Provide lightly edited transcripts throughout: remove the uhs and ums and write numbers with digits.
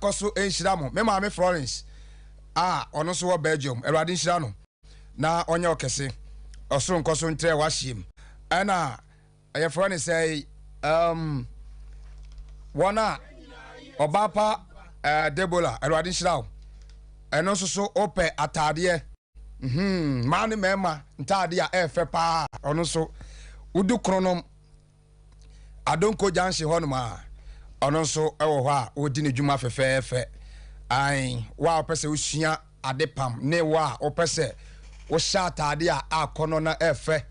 Nkɔ so nhyira mo. Me maame Florence a ɔno nso wɔ Belgium, Awurade nhyira no na ɔnyɛ ɔkɛse. Ɔsoro nkɔ so ntrɛ w'ahyeɛ Ɛna yɛfrɛ no sɛ wɔn a ɔbaa pa Debola, Awurade nhyira wo. Ɛno nso so wopɛ ataadeɛ, mmaa ne mmarima ntaadeɛ a ɛɛfɛ paa, ɔno nso wodu Kronom Adonko Junction hɔnom a, ɔno nso wɔ hɔ a wɔdi ne dwuma fɛfɛɛfɛ. Ae, wo a wopɛ sɛ wosua ade pam ne wo a wopɛ sɛ wohyɛ ataade a akɔnɔ na ɛfɛ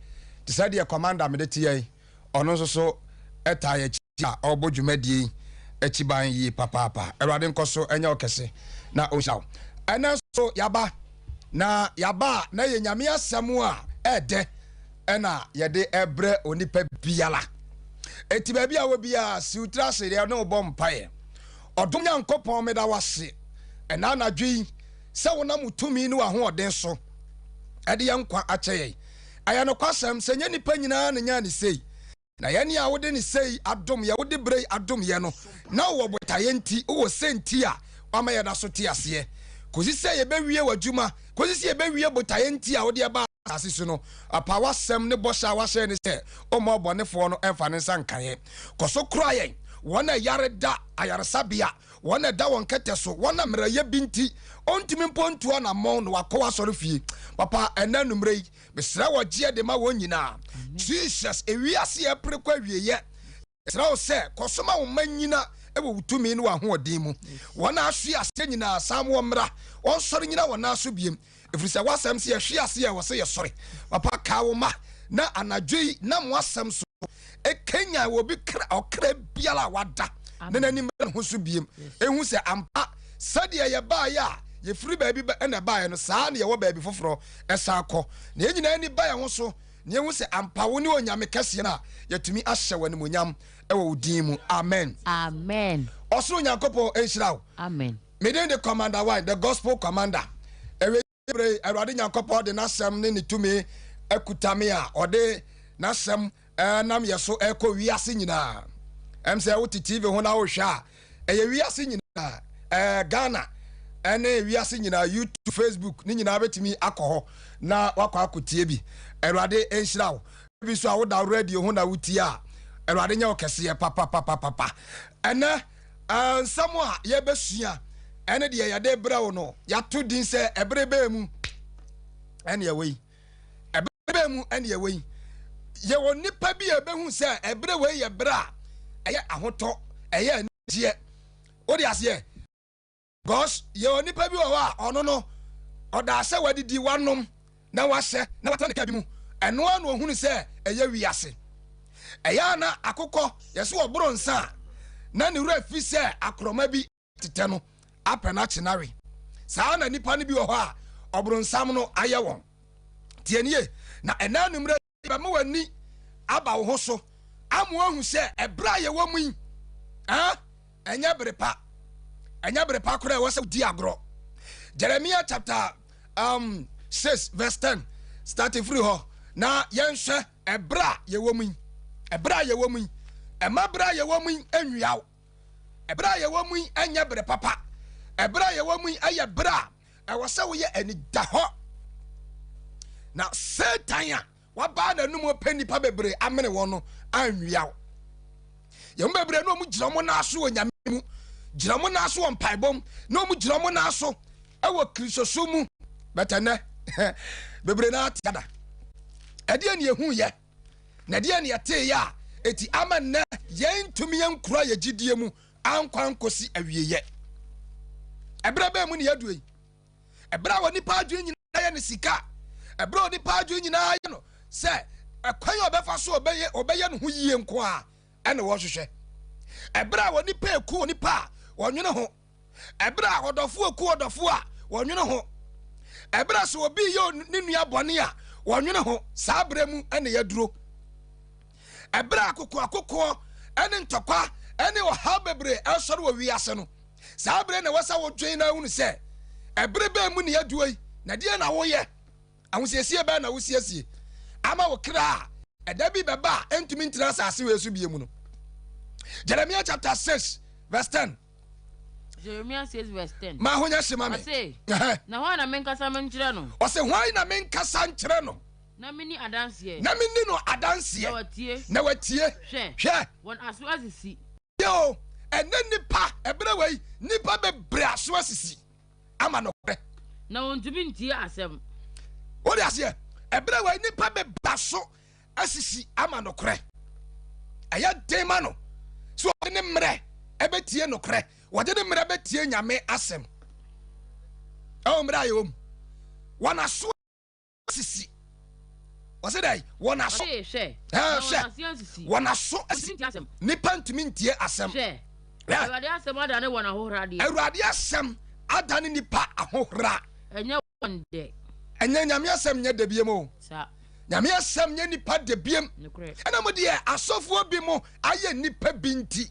te sɛ deɛ commander mede te yɛn, ɔno nso so ɛtaa yɛ akyi a ɔrebɔ dwumadie yi akyi ban yie papaapa. Awurade nkɔ so ɛnyɛ ɔkɛse na ɔnhyira wo. Ɛnɛ nso yaba na yaba a na yɛ Nyame asɛm a ɛɛdɛ ɛna yɛde ɛbrɛ onipa biara. Eti baabi a wɔ biara, siw tiri ase deɛ ne wobɔ mpaeɛ. Ɔdom Nyankopɔn, meda wase ɛna anadwo yi sɛ wonam wo tumi ne w'ahoɔden so ɛde yɛn nkwa akyɛ yɛn. Ɛyɛ nokwasɛm sɛ nyɛ nipa nyinaa na nyaa ne sei, na yɛne a wode ne sei adom yɛ, wode berɛ yi adom yɛ no, na wowɔ botaeɛ nti, wowɔ sɛ nti a wama yɛda so te aseɛ kɔsi sɛ yɛbɛwie w'adwuma, kɔsi sɛ yɛbɛwie botaeɛ nti a wode ɛba asase so no. Apa w'asɛm ne bɔhyɛ a wahyɛ ne sɛ ɔma ɔbɔnefoɔ no ɛmfa ne nsa nka yɛn. Kɔ so kora yɛn, wɔn a yare da ayaresabea, wɔn a ɛda wɔn kɛtɛ so, wɔn a mmerɛyɛ bi nti ɔntumi mpo ntu anammɔn na wakɔ w'asɔre fie. Papa, ɛnɛ anummerɛ yi mesrɛ wɔ gyeɛ de ma wɔn nyinaa. Jesus, ewiase yɛ pere kɔ awieyɛ, mesrɛ wo sɛ kɔ so ma wo mma nyina wɔ wo tumi ne w'ahoɔden mu. Wɔn a ahwe aseɛ nyinaa, san wɔ mmra, wɔnsɔre nyina wɔn nan so biem, ɛfiri sɛ w'asɛm sɛ yɛhwe aseɛ wɔ sɛ yɛsɔre. Papa, kaa wo ma na anadwo yi nam w'asɛm so ɛkanyan wɔ bi kra, ɔkra biara a wada na n'anim ne ho so biem, ɛhu sɛ ampa sɛdeɛ yɛbaeɛ a yɛfiri baabi ɛna ɛbaeɛ no, saa na yɛwɔ baabi foforɔ ɛsan kɔ, na yɛn nyinaa ani ba yɛn ho so na yɛhu sɛ ampa wo ne Onyame kɛseɛ no a yɛtumi ahyɛ wɔ animonyam ɛwɔ wo din mu. Amen. Amen. Ɔsoro Nyankopɔn nhyira wo. Amen. Medin de Commander Wine, the Gospel Commander. Ɛwɛ bere Awurade Nyankopɔn de n'asɛm ne ne tumi akuta me a ɔde n'asɛm nam yɛ so ɛkɔ wiase nyinaa. Sɛ wote TV ho na wohwɛ a, ɛyɛ wiase nyinaa, Ghana ɛne wiase nyinaa, YouTube, Facebook ne nyinaa bɛtumi akɔ hɔ na wakɔ akɔtie bi. Awurade nhyira wo. Bi so a woda radio ho na wotie a, Awurade nyɛ wo kɛseɛ papapapapa. Ɛnɛ nsɛm a yɛbɛsua ɛne deɛ yɛde brɛ wo no, yɛato din sɛ ɛbere bɛɛ mu ɛne ɛwɔ yi. Ɛbere bɛɛ mu ɛne ɛwɔ yi. Yɛwɔ nnipa bi a ɛbɛhu sɛ ɛbere wei yɛ berɛ a ɛyɛ ahotɔ, ɛyɛ anigyeɛ. Wode aseɛ? Because yɛwɔ nnipa bi wɔ hɔ a ɔno no ɔdaa sɛ wadidi, wanom na wahyɛ na watena ne kaa bi mu, ɛno ara na ohunu sɛ ɛyɛ wiase. Ɛyɛ a na akokɔ yɛsɛ wɔboro nsa a na ne werɛ fi sɛ akorɔma bi tetɛ no apɛ no akye nawe. Saa na nipa no bi wɔ hɔ a ɔboro no ayɛ wɔn. Tie nie, na ɛna anummerɛ bɛma w'ani aba wo ho so ama wahu sɛ ɛberɛ a yɛwɔ mu yi, ɛnyɛ bere pa, ɛnyɛ bere pa koraa ɛwɔ sɛ wodi agorɔ. Jeremiah chapter 6 verse 10, starting firi hɔ na yɛnhwɛ ɛberɛ a yɛwɔ mu yi. Ɛberɛ a yɛwɔ mu yi, ɛma berɛ a yɛwɔ mu yi nwia wo. Ɛberɛ a yɛwɔ mu yi ɛnyɛ bere papa. Ɛberɛ a yɛwɔ mu yi ɛyɛ berɛ a ɛwɔ sɛ woyɛ anida hɔ, na Satan a wabaa n'anum pɛ nnipa bebree amene wɔn no anwia wo. Yɛn bebree na wɔn gyina wɔn nan so wɔ Nyame mu, gyina wɔn nan so wɔ mpaebɔ mu, na wɔn gyina wɔn nan so ɛwɔ Kristosom mu, bɛtɛ nɛ bebree na ate ada. Ɛdeɛ ne ehu yɛ na ɛdeɛ ne yɛte yɛ a eti ama nnɛ yɛn ntumi yɛn kura yɛ gyidie mu ankwa nkosi awieyɛ. Ɛberɛ bɛn mu ne yɛadu yi? Ɛberɛ a onipa adwene nyinaa yɛ ne sika, ɛberɛ a onipa adwene nyinaa yɛ no sɛ ɛkwan a ɔbɛfa so ɔbɛyɛ ne ho yie nko a ɛna wɔhwehwɛ. Ɛberɛ a onipa eku onipa a wɔnwene ho, ɛberɛ a ɔdɔfo eku ɔdɔfo a wɔnwene ho, ɛberɛ a sɛ obi yɛ ne nua bɔne a wɔnwene ho, saa berɛ mu ɛna yɛduro. Ɛberɛ a akokoakokoɔ ɛne ntɔkwa ɛne ɔhaw bebree ɛsɔre wɔ wiase no, saa berɛ na ɛwɔ sɛ wodwen na ahunu sɛ ɛberɛ bɛn mu ne yɛduro yi, na deɛ na woyɛ, ahosiesie bɛn na wosiesie ama wo kra a ɛda bi bɛba a ɛntumi ntena asase wei so bie mu no. Jeremiah chapter 6 verse 10. Jeremia 6 verse 10. Ma ho nyɛ hye ma me. Ɔse, Ɛhɛ. Na hwan na menkasa menkyerɛ no? Ɔse, hwan na menkasa nkyerɛ no? Na menni adanseɛ. Na menni no adanseɛ. Na watie. Na watie. Hwɛ. Hwɛ. Wɔn aso asisi. Yɛ o, ɛnɛ nnipa, ɛberɛ wei, nnipa bebree aso asisi ama nokorɛ. Na wɔntumi ntie asɛm. Wode aseɛ, ɛberɛ wei nnipa bebree aso asisi ama nokorɛ. Ɛyɛ den ma no sɛ ɔde ne mmerɛ ɛbɛtie nokorɛ, wɔde ne mmerɛ bɛtie Nyame asɛm. Ɛwɔ mmerɛ a yɛwɔ mu, wɔn aso asisi. Wɔse dɛn? Wɔn aso. Hwɛ. Hwɛ. Wɔn aso asisi. Nipa ntumi ntie asɛm. Hwɛ. Awurade asɛm adane wɔn ahohora deɛ. Awurade asɛm adane nipa ahohora. Ɛnyɛ wɔn dɛ. Ɛnyɛ Nyame asɛm nyɛ dɛ biem o. Nyame asɛm nyɛ nipa dɛ biem. Ɛna mo deɛ asɔfoɔ bi mo ayɛ nipa bi nti.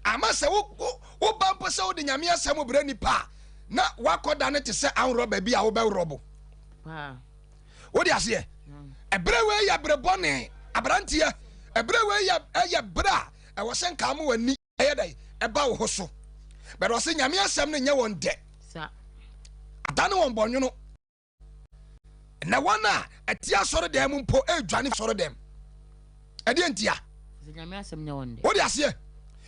Ama sɛ wo ba mpo sɛ wode Nyame asɛm brɛ nipa a, na wakɔda no te sɛ anworɔba bi a wobɛworɔbo. Wode aseɛ? Ɛberɛ wei yɛ bere bɔne, aberanteɛ. Ɛberɛ wei yɛ ɛyɛ berɛ a ɛwɔ sɛ nka mo w'ani ɛyɛ dɛ ɛba wo ho so. Bɛrɛ ɔsɛ Nyame asɛm no nyɛ wɔn dɛ. Adane wɔn bɔnwono. Na wɔn a ɛte asɔre dɛm mu mpo ɛredwane asɔre dɛm. Ɛdeɛ ntia? Wode aseɛ?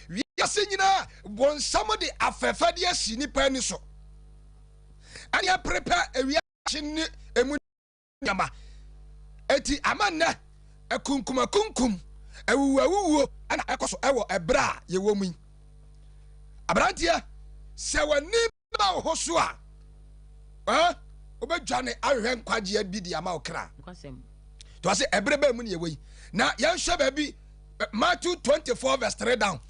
Wiase nyinaa bonsam de afɛfɛdeɛ asi nipa ani so. Ɛne ɛperepɛ ewiase ne emu nneɛma. Eti ama nnɛ akunkum akunkum, awuwu awuwuo ɛna ɛkɔ so ɛwɔ ɛberɛ a yɛwɔ mu yi. Aberanteɛ, sɛ w'ani ba wo ho so a, wobɛdwane ahwehwɛ nkwagyeɛ bi de ama wo kra. To ase ɛberɛ bɛɛ mu ne yɛwɔ yi. Na yɛnhwɛ baabi Matthew 24 verse 3 down.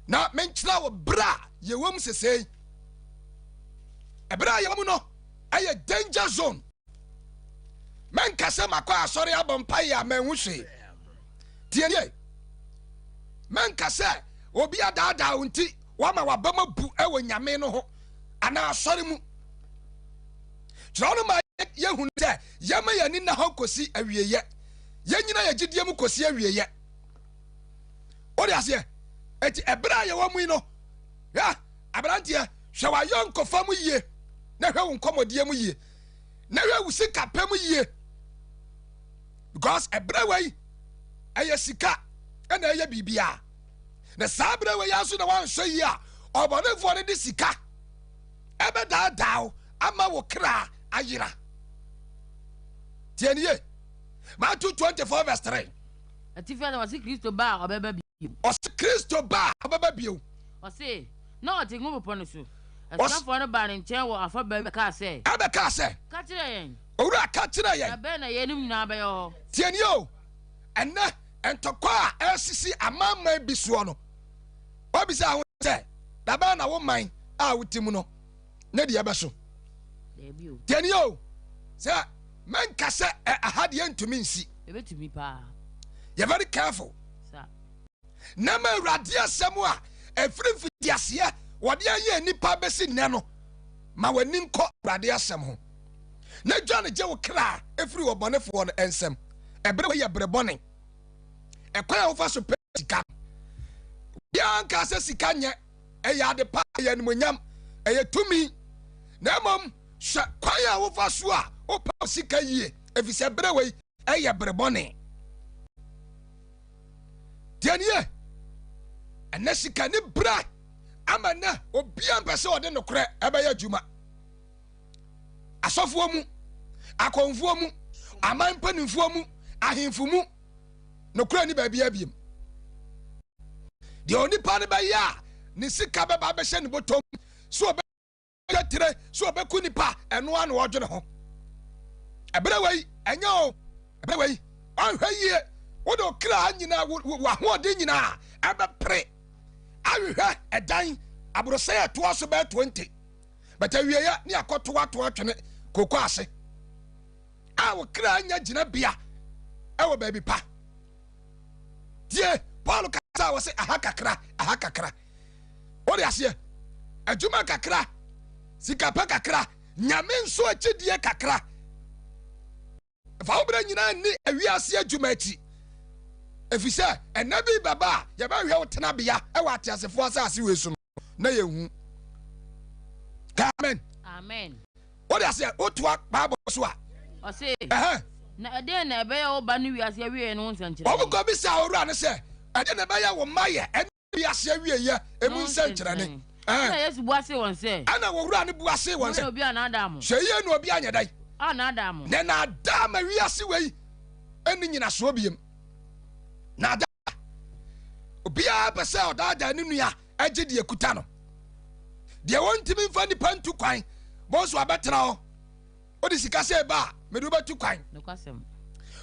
Na menkyerɛ wo berɛ a yɛwɔ mu sesei. Ɛberɛ a yɛwɔ mu no ɛyɛ danger zone. Menka sɛ makɔ asɔre abɔ mpaeɛ a manhu hwee. Tie nie. Menka sɛ obi adaadaa wo nti wama wabam abu wɔ Nyame no ho anaa asɔre mu. Kyerɛw no ma yɛhu sɛ yɛma yɛn ani nna hɔ kɔsi awieyɛ. Yɛnyina yɛ gyidie mu kɔsi awieyɛ. Wode aseɛ? Eti ɛberɛ a yɛwɔ mu yi no, hwɛ aberanteɛ, hwɛ w'ayɔnkofa mu yie, na hwɛ wo nkɔmmɔdeɛ mu yie, na hwɛ wo sika pɛ mu yie. Because ɛberɛ wei ɛyɛ sika ɛna ɛyɛ biribiara. Na saa berɛ wei nso na wanhwɛ yie a, ɔbɔnefoɔ no de sika ɛbɛdaadaa wo ama wo kra ayera. Tie nie. Matthew 24 verse 3. Atifi asɛm, ɔse Kristo ba a ɔbɛba bio. Ɔse Kristo ba a ɔbɛba bio. Ɔse, na ɔte Ngo Bepɔ no so. Asuafoɔ no baa ne nkyɛn wɔ afa baabi bɛkaa sɛ. Ɛbɛkaa sɛ. Ka kyerɛ yɛn. Owura, ka kyerɛ yɛn. Da bɛn na yeinom nyinaa bɛyɛ hɔ? Tie nie o, ɛnnɛ ntɔkwa a ɛresisi amanaman bi soɔ no, woabisa ho sɛ, da bɛn na wo man a wote mu no ne deɛ bɛso? Tie nie o, sɛ mɛnka sɛ aha deɛ ntumi nsi. Ebetumi paa. Yɛ very careful. Na ma Awurade asɛm a ɛfiri mfitiaseɛ wɔde ayɛ nnipa bɛsi nnɛ no, ma w'ani nkɔ Awurade asɛm ho. Na dwane gye wo kra ɛfiri ɔbɔnefoɔ no nsam. Ɛberɛ wei yɛ berɛ bɔne. Ɛkwan a wofa so pɛ sika no, obiara nka sɛ sika nyɛ, ɛyɛ ade pa, ɛyɛ animonyam, ɛyɛ tumi. Na mmom hwɛ kwan a wofa so a wopɛ sika yie, ɛfiri sɛ berɛ wei ɛyɛ bere bɔne. Deɛ nie, ɛnɛ sika ne berɛ ama nnɛ obiara mpɛ sɛ ɔde nokorɛ ɛbɛyɛ adwuma. Asɔfoɔ mu, akɔmfoɔ mu, aman mpanimfoɔ mu, ahemfo mu, nokorɛ ni baabi abiem. Deɛ onipa no bɛyɛ a ne sika bɛba bɛhyɛ ne bɔtɔm so ɔbɛ tire so ɔbɛku nipa, ɛno ano ɔdwene ho. Ɛberɛ wei ɛnyɛ o, ɛberɛ wei ɔnhwɛ yie, wode okra nyinaa, w'ahoɔden nyinaa ɛbɛpere ahwehwɛ ɛdan aborɔsɛn ɛtoa so bɛyɛ 20, but awieɛ ne akɔto ato atwene koko ase a wo kra nya gyinabea ɛwɔ baabi pa. Tie Paul kasa a wɔsɛ aha kakra, aha kakra. Wode aseɛ, adwuma kakra, sikapɛ kakra, Nyame nso akyidie kakra. Fa wo berɛ nyinaa nni awiase adwuma akyi, ɛfiri sɛ ɛnna bi bɛba a yɛbɛhwɛ wo tenabea ɛwɔ ateasefoɔ asase wei so no na yɛhu. Ka amen. Amen. Wode aseɛ wotoa Bible so a. Ɔse, na ɛdeɛn na ɛbɛyɛ wo ba ne wiase awieɛ no ho nsɛnkyerɛnne? Wɔn kɔ bisa owura no sɛ, ɛdeɛn na ɛbɛyɛ wo mma yɛ ɛne wiase awieɛ emu nsɛnkyerɛnne? Ɛnna Yesu bua see wɔn sɛ. Ɛnna owura no bua see wɔn sɛ. Hwɛ yie na obi annaadaa mo. Hwɛ yie na obi anyɛ dɛn? Annaadaa mo. Na nnaadaa ma wiase wei nni nyinasoɔ biem. Nnaadaa. Obiara pɛ sɛ ɔdaadaa ne nua gye deɛ kuta no. Deɛ wɔntumi mfa nipa ntu kwan, bɔn so abɛtena hɔ. Wode sika sɛ ɛba a, mede wobɛtu kwan.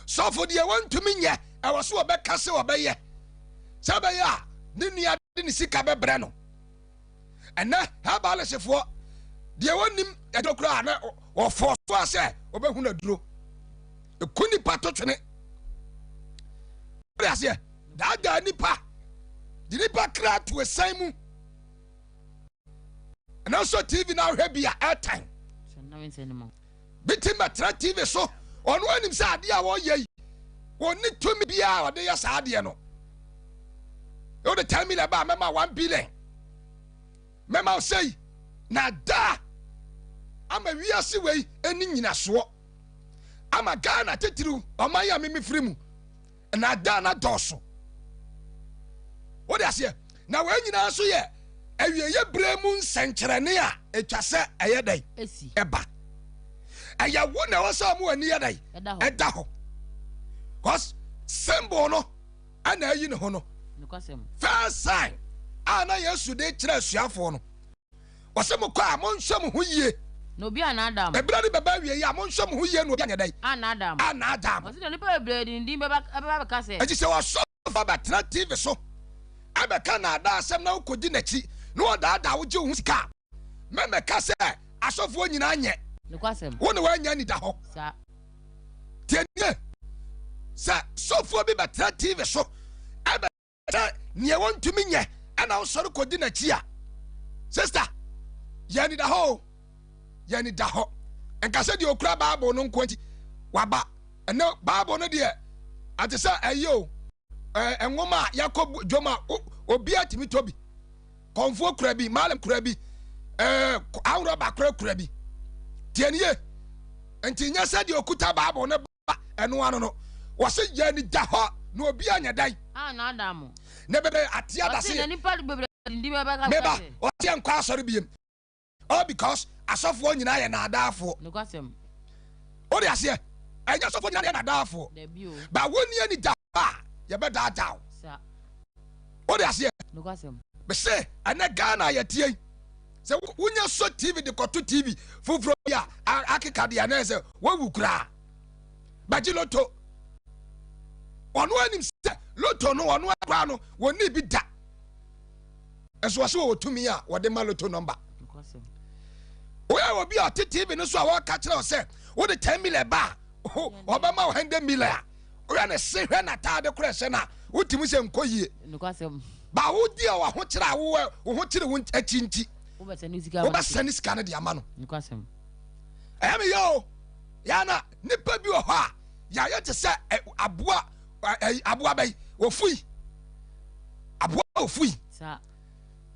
Sɔfo deɛ wɔntumi nyɛ, ɛwɔ so wɔbɛka sɛ wɔbɛyɛ. Sɛ ɛbɛyɛ a, ne nua de ne sika bɛbrɛ no. Ɛnɛ herbalistfoɔ deɛ wɔnnim aduro koraa na wɔfɔ so a sɛ wɔbɛhu no aduro. Ɛku nipa to twene. Wode aseɛ daadaa nipa de nipa kra to ɛsan mu. Ɛno nso TV na ahwɛ bi a ɛtan. Bi ti mɛtena TV so ɔno anim sɛ adeɛ a wɔyɛ yi wɔnni tumi biara ɔde yɛ saa adeɛ no. Wode 10 million ba a mɛma 1 billion. Mɛma wo sɛi na daa ama wiase wei ɛni nyinasoɔ ama Ghana titiriw ɔman a memefiri mu na daa na dɔɔso. Wode aseɛ na wei nyinaa nso yɛ awieeɛ berɛ mu nsɛnkyerɛnne a ɛtwa sɛ ɛyɛ dɛn ɛba. Ɛyɛ wo na ɛwɔ sɛ ɔmo ani yɛ dɛn ɛda hɔ cause symbol no ɛna ayi ne ho no. First sign a na Yesu de kyerɛ asuafoɔ no, ɔsɛ mo kɔ a monhwɛ mo ho yie. Na obi annaadaa mo. Ɛberɛ no bɛba awie yi a monhwɛ mo ho yie na obi anyɛ dɛn? Annaadaa mo. Annaadaa mo. Ɔsɛ na nnipa bebree de ne din bɛba bɛba abɛka sɛ. Enti sɛ ɔsɔfo bɛtena TV so ɛbɛka naadaa asɛm na wokɔdi n'akyi na ɔdaadaa wo gye wo ho sika a, mɛmɛka sɛ asɔfoɔ nyinaa nyɛ. Nokwasɛm. Wo ne woannya anidahɔ. Saa. Tie nie, sɛ sɔfoɔ bi bɛtena TV so ɛbɛkyerɛ nea wɔntumi nyɛ ɛna wosɔre kɔdi n'akyi a, sista, yɛ anidahɔ o, yɛ anidahɔ. Nka sɛ deɛ okura Bible no nko nti waba. Ɛnɛ Bible no deɛ ate sɛ ɛyɛ o, nwoma a yɛakɔ dwom a obiara tumi tɔ bi. Kɔnfoɔ kura bi, malam kura bi, awuraba kura kura bi. Tie nie. Nti nyɛ sɛ deɛ okuta Bible no ba ɛno ano no. Wɔse yɛ ani da hɔ na obi anyɛ dɛn. Annaadaa mo. Ne bebree ate adase. Ɔse na nipa bebree dindi bɛka Meba, ɔse yɛnkɔ asɔre biem. All because asɔfoɔ nyinaa yɛ naadaafoɔ. Nokwasɛm. Wode aseɛ? Ɛnyɛ asɔfoɔ nyinaa na yɛ naadaafoɔ. Dabi o. Ba wonni ani da hɔ a yɛbɛdaadaa wo. Sa. Wode aseɛ? Nokwasɛm. Mese ɛnɛ Ghana a yɛteɛ yi, sɛ wonya sɔ TV de kɔto TV foforɔ bi a akeka deɛ anaa sɛ woawu koraa. Bɛgye loto. Ɔno anim sɛ loto no ɔno koraa no wɔnni bi da. Nso wɔse wɔwɔ tumi a wɔde ma loto nɔmba. Woyɛ obi a ɔte TV no so a wɔka kyerɛ wo sɛ wode 10 million ba a ɔbɛma wo 100 million a woyɛ ne se hwɛ n'ataade korɔ ɛhyɛ no a wotumi sɛ nkɔ yie. Ba wodi a w'ahokyerɛ a wowɔ wo ho kyere wo akyi nti wobɛsɛne sika no de ama no. Ɛyɛ me yɛ o yɛna nipa bi wɔ hɔ a yɛayɛ te sɛ aboa aboa bɛyi wɔfui aboa ofui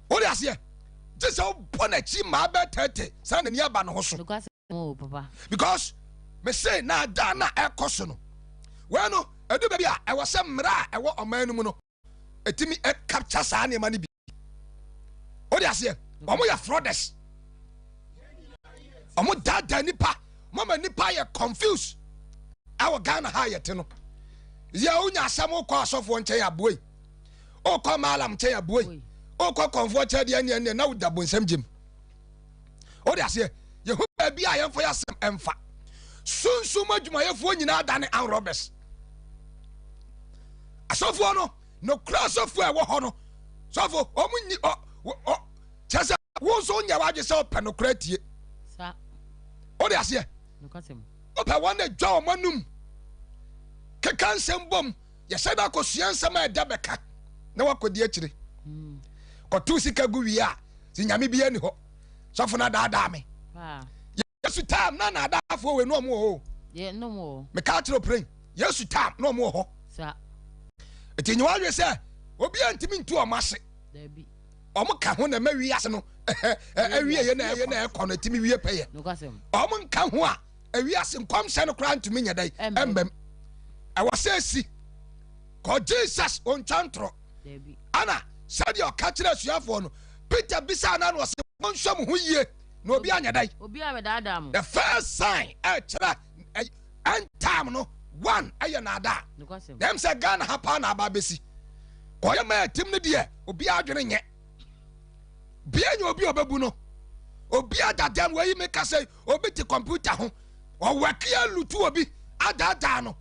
wode aseɛ gye sɛ wobɔ n'akyi maa bɛ tɛtɛ saa n'ani aba ne ho so because mese na ada na ɛkɔ so no wei no ɛdu baabi a ɛwɔ sɛ mmara a ɛwɔ ɔman no mu no ɛtumi capture saa nneɛma no bi wode aseɛ wɔn yɛ frauders wɔn daadaa nipa wɔn ma nipa yɛ confused ɛwɔ Ghana ha yɛte no yɛ wonya asɛm wokɔ asɔfoɔ nkyɛn aboa yi wokɔ maalam nkyɛn aboa yi wokɔ kɔnfoɔ nkyɛn deɛ ɛneɛ ɛneɛ na woda bonsɛm gyem wode aseɛ yɛhu baabi a yɛmfa yɛ asɛm ɛmfa sunsum adwumayɛfoɔ nyinaa da ne armed asɔfoɔ no nokora asɔfoɔ a ɛwɔ hɔ no sɔfo wɔn nyi ɔ ɔ kyɛ sɛ wo nso nyɛ w'adwe sɛ ɔpɛ nokora tie wode aseɛ wopɛ wɔn na dwa wɔn anum keka nsɛm bom yɛhyɛ da akɔsua nsɛm a ɛda bɛka na wakɔdi akyire hmm. kɔto sika gu wie a sɛ nyame bi ani hɔ sɔfo no adaadaa me yesu tam na naadaafoɔ wei ne ɔmo wɔ hɔ meka kyerɛ ɔpren yesu tam na ɔmo wɔ hɔ ɛti nyɛ wadwe sɛ obiaa ntumi ntu ɔmo ase. Wɔn ka ho na ɛma wiase no awieɛ na ɛyɛ na ɛkɔ no ɛtumi wie pɛyɛ. Wɔn nka ho a ewiase nkɔmhyɛ no koraa ntumi nyɛ dɛn ɛmbɛm. Ɛwɔ sɛ esi kɔ Jesus ontwa ntorɔ. Ana sɛdeɛ ɔka kyerɛ asuafoɔ no, Peter bisaa no ano ɔsɛ monhwɛ mo ho yie na obi anyɛ dɛn. Obi a bɛdaadaa mo. The first sign ɛkyerɛ end time no one ɛyɛ naadaa. Na ɛm sɛ Ghana ha paa na aba abɛsi. Kɔyɛ ma ɛtim no deɛ obi adwene nyɛ. Bia nyɛ obi a ɔbɛbu no. Obi adadam wɔ yi meka sɛ obi te kɔmputa ho. Ɔwɛke alutu obi adaadaa no.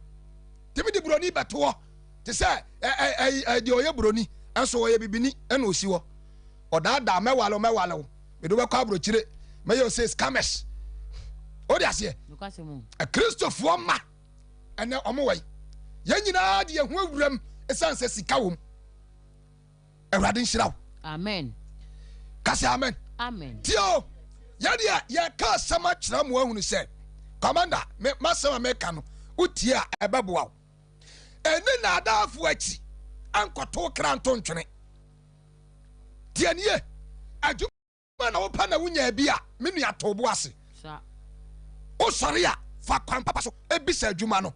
Timi de buroni bɛtoɔ te sɛ deɛ ɔyɛ buroni ɛnso ɔyɛ bibini ɛna osi hɔ. Ɔdaadaa mɛwale wo mɛwale wo mede wobɛkɔ aburokyire mɛyɛ ose scammers. Wode aseɛ? Akristofoɔ mma ɛnɛ ɔmo wɔ yi. Yɛn nyinaa de yɛn ho awuram ɛsiane sɛ sika wom. Awurade nhyira wo. Amen. Ka sɛ amen. Amen. Tie o, yɛdeɛ yɛka asɛm akyerɛ mo ahunu sɛ, Commander, me masɛm a meka no, wotie a ɛbɛboa wo. Ɛne naadaafoɔ akyi ankɔto kra nto ntwene. Tie nie, adwuma Adwuma na wopɛ na wonyaa bi a, me nua to wo bo ase. Wosɔre a, fa kwan papa so bisa adwuma no.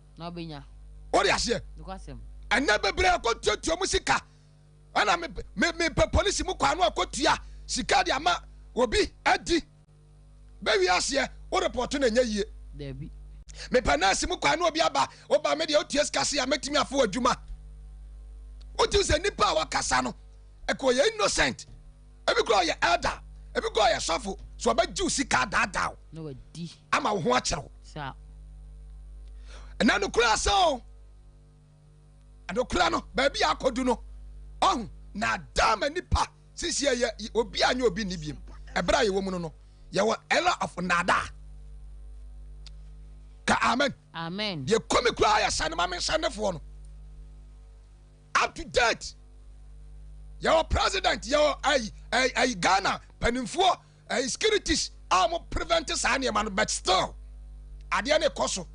Wode aseɛ? Ɛnɛ bebree akɔtuatua mu sika. Ɛna mepɛ polisi mu kwan no akɔtua sika de ama obi adi. Bɛwie aseɛ, wo repɔto na ɛnyɛ yie. Mepɛ nɛɛse mu kwan no obi aba, woba me deɛ wotua sika se a mɛtumi afo adwuma. Wotim sɛ nnipa a wɔkasa no, ɛkɔ yɛ innocent. Ebi koraa ɔyɛ elder, ebi koraa ɔyɛ sɔfo, so ɔbɛgye wo sika adaadaa wo ama wo ho akyerɛ wo. Ɛna no koraa sɛ o, ɛno koraa no baabi a akɔdu no, ɔho na adaa ma nipa sisi ɛyɛ obi a nyɛ obi nni biem. Ɛberɛ a yɛwɔ mu no no, yɛwɔ era of naadaa. Ka amen. Amen. Deɛ kɔmi koraa yɛ sɛ no ma me nsɛndefoɔ no. Up to date yɛwɔ president yɛwɔ ayi ayi ayi Ghana mpanimfoɔ ayi securities a wɔn prevent saa nneɛma no but still adeɛ no kɔ so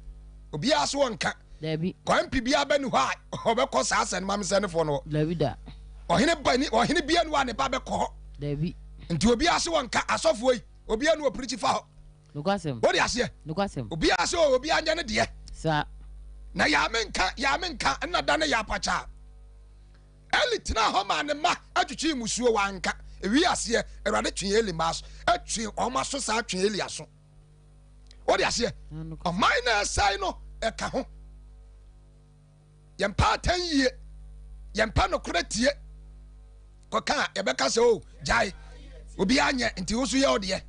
obiara so wɔn nka. Dabi. Kwan mpi biara bɛ ni hɔ a ɔbɛkɔ saa sɛ no maame sɛnefoɔ no hɔ. Dabi da. Ɔhene ba ni ɔhene bia ni hɔ a ne ba bɛkɔ hɔ. Dabi. Nti obiara so wɔn nka asɔfoɔ yi obiara ni wɔ pirikyi fa hɔ. Nokwasɛm. Wode aseɛ? Nokwasɛm. Obiara sɛ o obiara nyɛ ne deɛ. Saa. Na yaame nka yaame nka nna da ne yɛ apakyaa. Eli tenaa hɔ maa ne mma atwitwii mmusuo wanka. Ewi aseɛ Awurade twee Eli mma aso ɛtwe wɔn aso saa twe Eli aso. Wode aseɛ? Ɔman na ɛsɛe no ɛka ho. Yɛmpɛ atɛn yie, yɛmpɛ nokorɛ tie. Kɔka a yɛbɛka sɛ o oh, gyae obiara nyɛ nti wo so yɛ ɔdeɛ.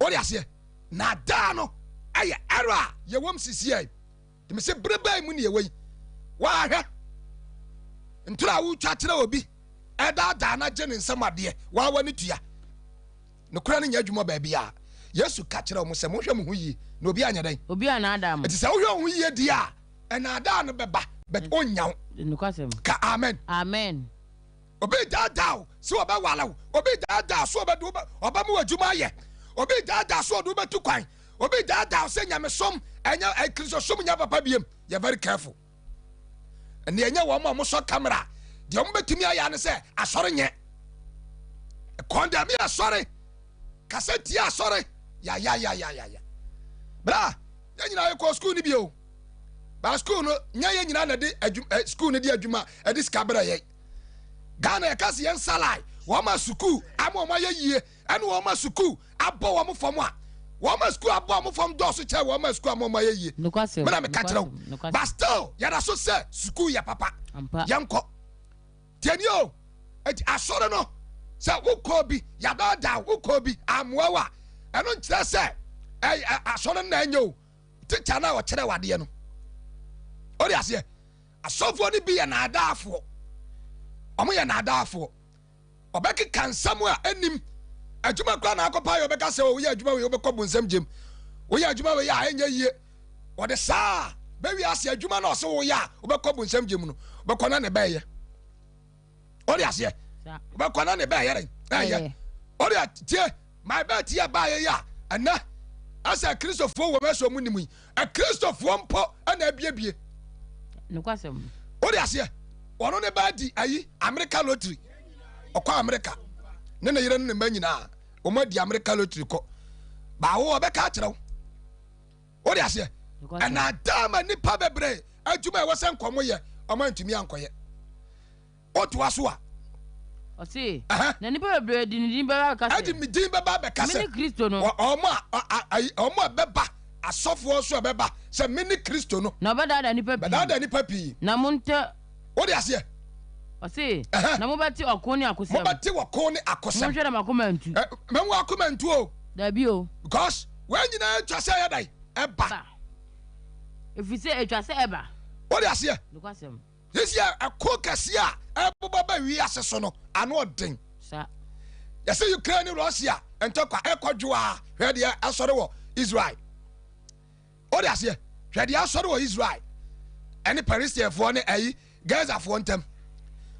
Wode aseɛ? Na daa no ɛyɛ ɛrɔ a yɛwɔ m sisi ɛ. Tumi sɛ bere bɛn mu ne yɛwɔ yi. Wahwɛ ntoro a wotwa kyerɛ obi ɛdaadaa no agye ne nsam adeɛ wawa ne tua. Nokorɛ no nyɛ adwuma baabi a Yesu ka kyerɛ wɔn sɛ monhwɛ mo ho yie na obi anyɛ dɛn. Obi anaadaa mo. Ɛti sɛ wohwɛ wo ho yie deɛ a ɛnaadaa no bɛba but ɔnnya wo. Nokwasɛm. Ka amen. Amen. Obi daadaa wo sɛ ɔbɛwale wo. Obi daadaa so ɔbɛde wo ɔbɛma wo adwuma ayɛ. Obi daadaa so ɔde wobɛtu kwan. Obi daadaa wo sɛ nyamesom ɛnyɛ kristosom nyɛ papa biem. Yɛ very careful. Ɛnna ɛnyɛ wɔn a wɔsɔ kamera deɛ wɔbɛtumi ayɛ ne sɛ asɔre nyɛ. Kɔndɛmi asɔre. Kasa tia asɔre. Yayayayaya. Bra, yɛn nyinaa yɛkɔ sukuu no bio. Ba sukuu no nyɛ yɛn nyinaa na de adwuma eh, sukuu no de adwuma ɛde sika brɛ yɛn. Ghana yɛka sɛ yɛn salai wɔn ma sukuu ama wɔn ayɛ yie ɛne wɔn ma sukuu abɔ wɔn fam a wɔn ma sukuu abɔ wɔn fam dɔɔso kyɛ wɔn ma sukuu ama wɔn ayɛ yie. Mena meka kyerɛ wo. But still yɛda so sɛ sukuu yɛ papa. Yɛnkɔ. Tiɛni o, eti asɔre no sɛ wokɔ bi yɛadaadaa wokɔ bi amoa wo a ɛno nkyerɛ sɛ asɔre no na ɛnyɛ o. Tikya no a ɔkyerɛ wadeɛ no ɔde aseɛ asɔfoɔ no bi yɛ naadaafoɔ ɔmo yɛ naadaafoɔ ɔbɛkeka nsɛm a ɛnim adwuma koraa na akɔpa yɛ ɔbɛka sɛ woyɛ adwuma wei wobɛkɔ bonsɛm gyem woyɛ adwuma wei a ɛnyɛ yie ɔde saa bɛwi ase adwuma na ɔsɛ woyɛ a wobɛkɔ bonsɛm gyem no wobɛkɔ na ne bɛyɛ ɔde aseɛ wobɛkɔ na ne bɛyɛ ɛyɛ ɔde tie My bet yɛ baayɛ yi a ɛnɛ asɛ akristofoɔ wɔ mɛsɛ ɔmo nim yi akristofoɔ mpo ɛna abiebie wode aseɛ ɔno ne ba di ayi America lottery ɔkɔ America. ne ne yere ne ne mma nyinaa wɔn adi Amerika lottery kɔ. Baawo ɔbɛka akyerɛ wo. Wode aseɛ? Ɛnaadaa ma nnipa bebree adwuma a ɛwɔ sɛ nkɔmɔ yɛ ɔmo antumi ankɔyɛ. Wotoa so a. Ɔse, na nnipa bebree de ne din bɛba abɛka sɛ. Ɛde me din bɛba abɛka sɛ. Mene Kristo no. Ɔmo a ɔmo a ɛbɛba asɔfoɔ nso ɛbɛba sɛ mene Kristo no. Na ɔbɛdaadaa nnipa pii. Bɛdaadaa nnipa pii. Na montɛ. Wode aseɛ? Ɔse, na mobɛte ɔko ne akosɛm. Mobɛte ɔko ne akosɛm. Monhwɛ na mo akoma antu. Mɛmo akoma ntu o. Dabi o. Because wɔn nyinaa atwa sɛ ɛyɛ dɛn? Ɛba. Ɛfiri sɛ ɛtwa sɛ ɛba. Wode aseɛ? Nokwasɛm. Sisi a ɛko kɛseɛ a ɛbobɔ ba wiase so no ano ɔden. Sa. Yɛsɛ Ukraine ne Russia ntɔkwa ɛkɔ dwo a hwɛ deɛ asɔre wɔ Israel. Wode aseɛ? Hwɛ deɛ asɔre wɔ Israel ɛne Palestinefoɔ ne ɛyi Gazafoɔ ntam.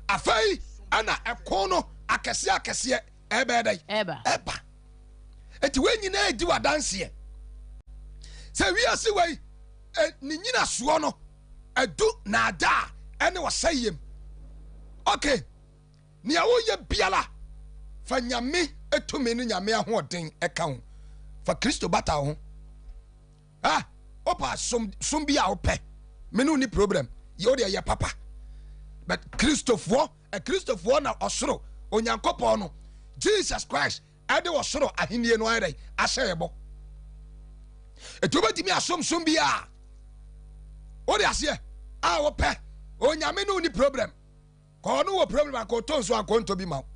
Afei ɛna ɛko no akɛseɛ akɛseɛ ɛbɛyɛ dɛn? Ɛba. Ɛba. Eti wei nyinaa di w'adanseɛ sɛ wiase wei ne nyinasoɔ no adu naadaa ɛne ɔsɛeɛ mu. Okay, nea woyɛ biara fa Nyame tumi ne Nyame ahoɔden ɛka ho. Fa Kristo bata wo ho. Ah, wopa som som bi a wopɛ. Me ne wo ni problem. Yɛ wo deɛ yɛ papa. But Kristofoɔ, Kristofoɔ na ɔsoro Onyankopɔn no Jesus Christ ɛde ɔsoro ahenni no ayɛ dɛ ahyɛ yɛ bɔ. Eti wobɛtumi asomsom bi a wode aseɛ a wopɛ Onyame ne wo ni problem. Kɔ ɔno wɔ problem anka ɔtɔ nsuo anka ɔntɔ bi ma wo.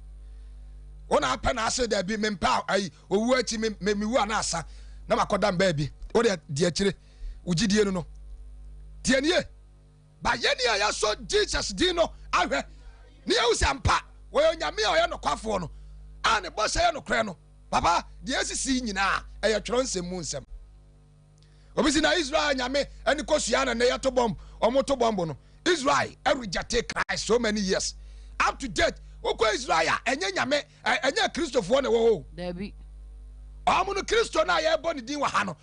Wo na apɛ na ase daabi mempɛ ayi owu akyi me me mewu ana asa na makɔda mbaa bi. Wo deɛ di akyire wo gyidie no no. Tie nie. Ba yɛne a yɛasɔ Jesus din no ahwɛ ne yɛhu sɛ ampa wɔyɛ Onyame a ɔyɛ nokwafoɔ no a ne bɔhyɛ yɛ nokorɛ no. Papa, deɛ asisi nyinaa ɛyɛ twerɛ nsɛm mu nsɛm. Obi si na Israel nyame ɛne kosua na nnɛ yɛto bɔmb, wɔn to bɔmb no. Israel rejected Christ so many years. Up to date, wokɔ Israel a ɛnyɛ nyame, ɛnyɛ Kristofoɔ na ɛwɔ hɔ o. Dabi. Wɔn no Kristo no a yɛbɔ ne din wɔ ha no,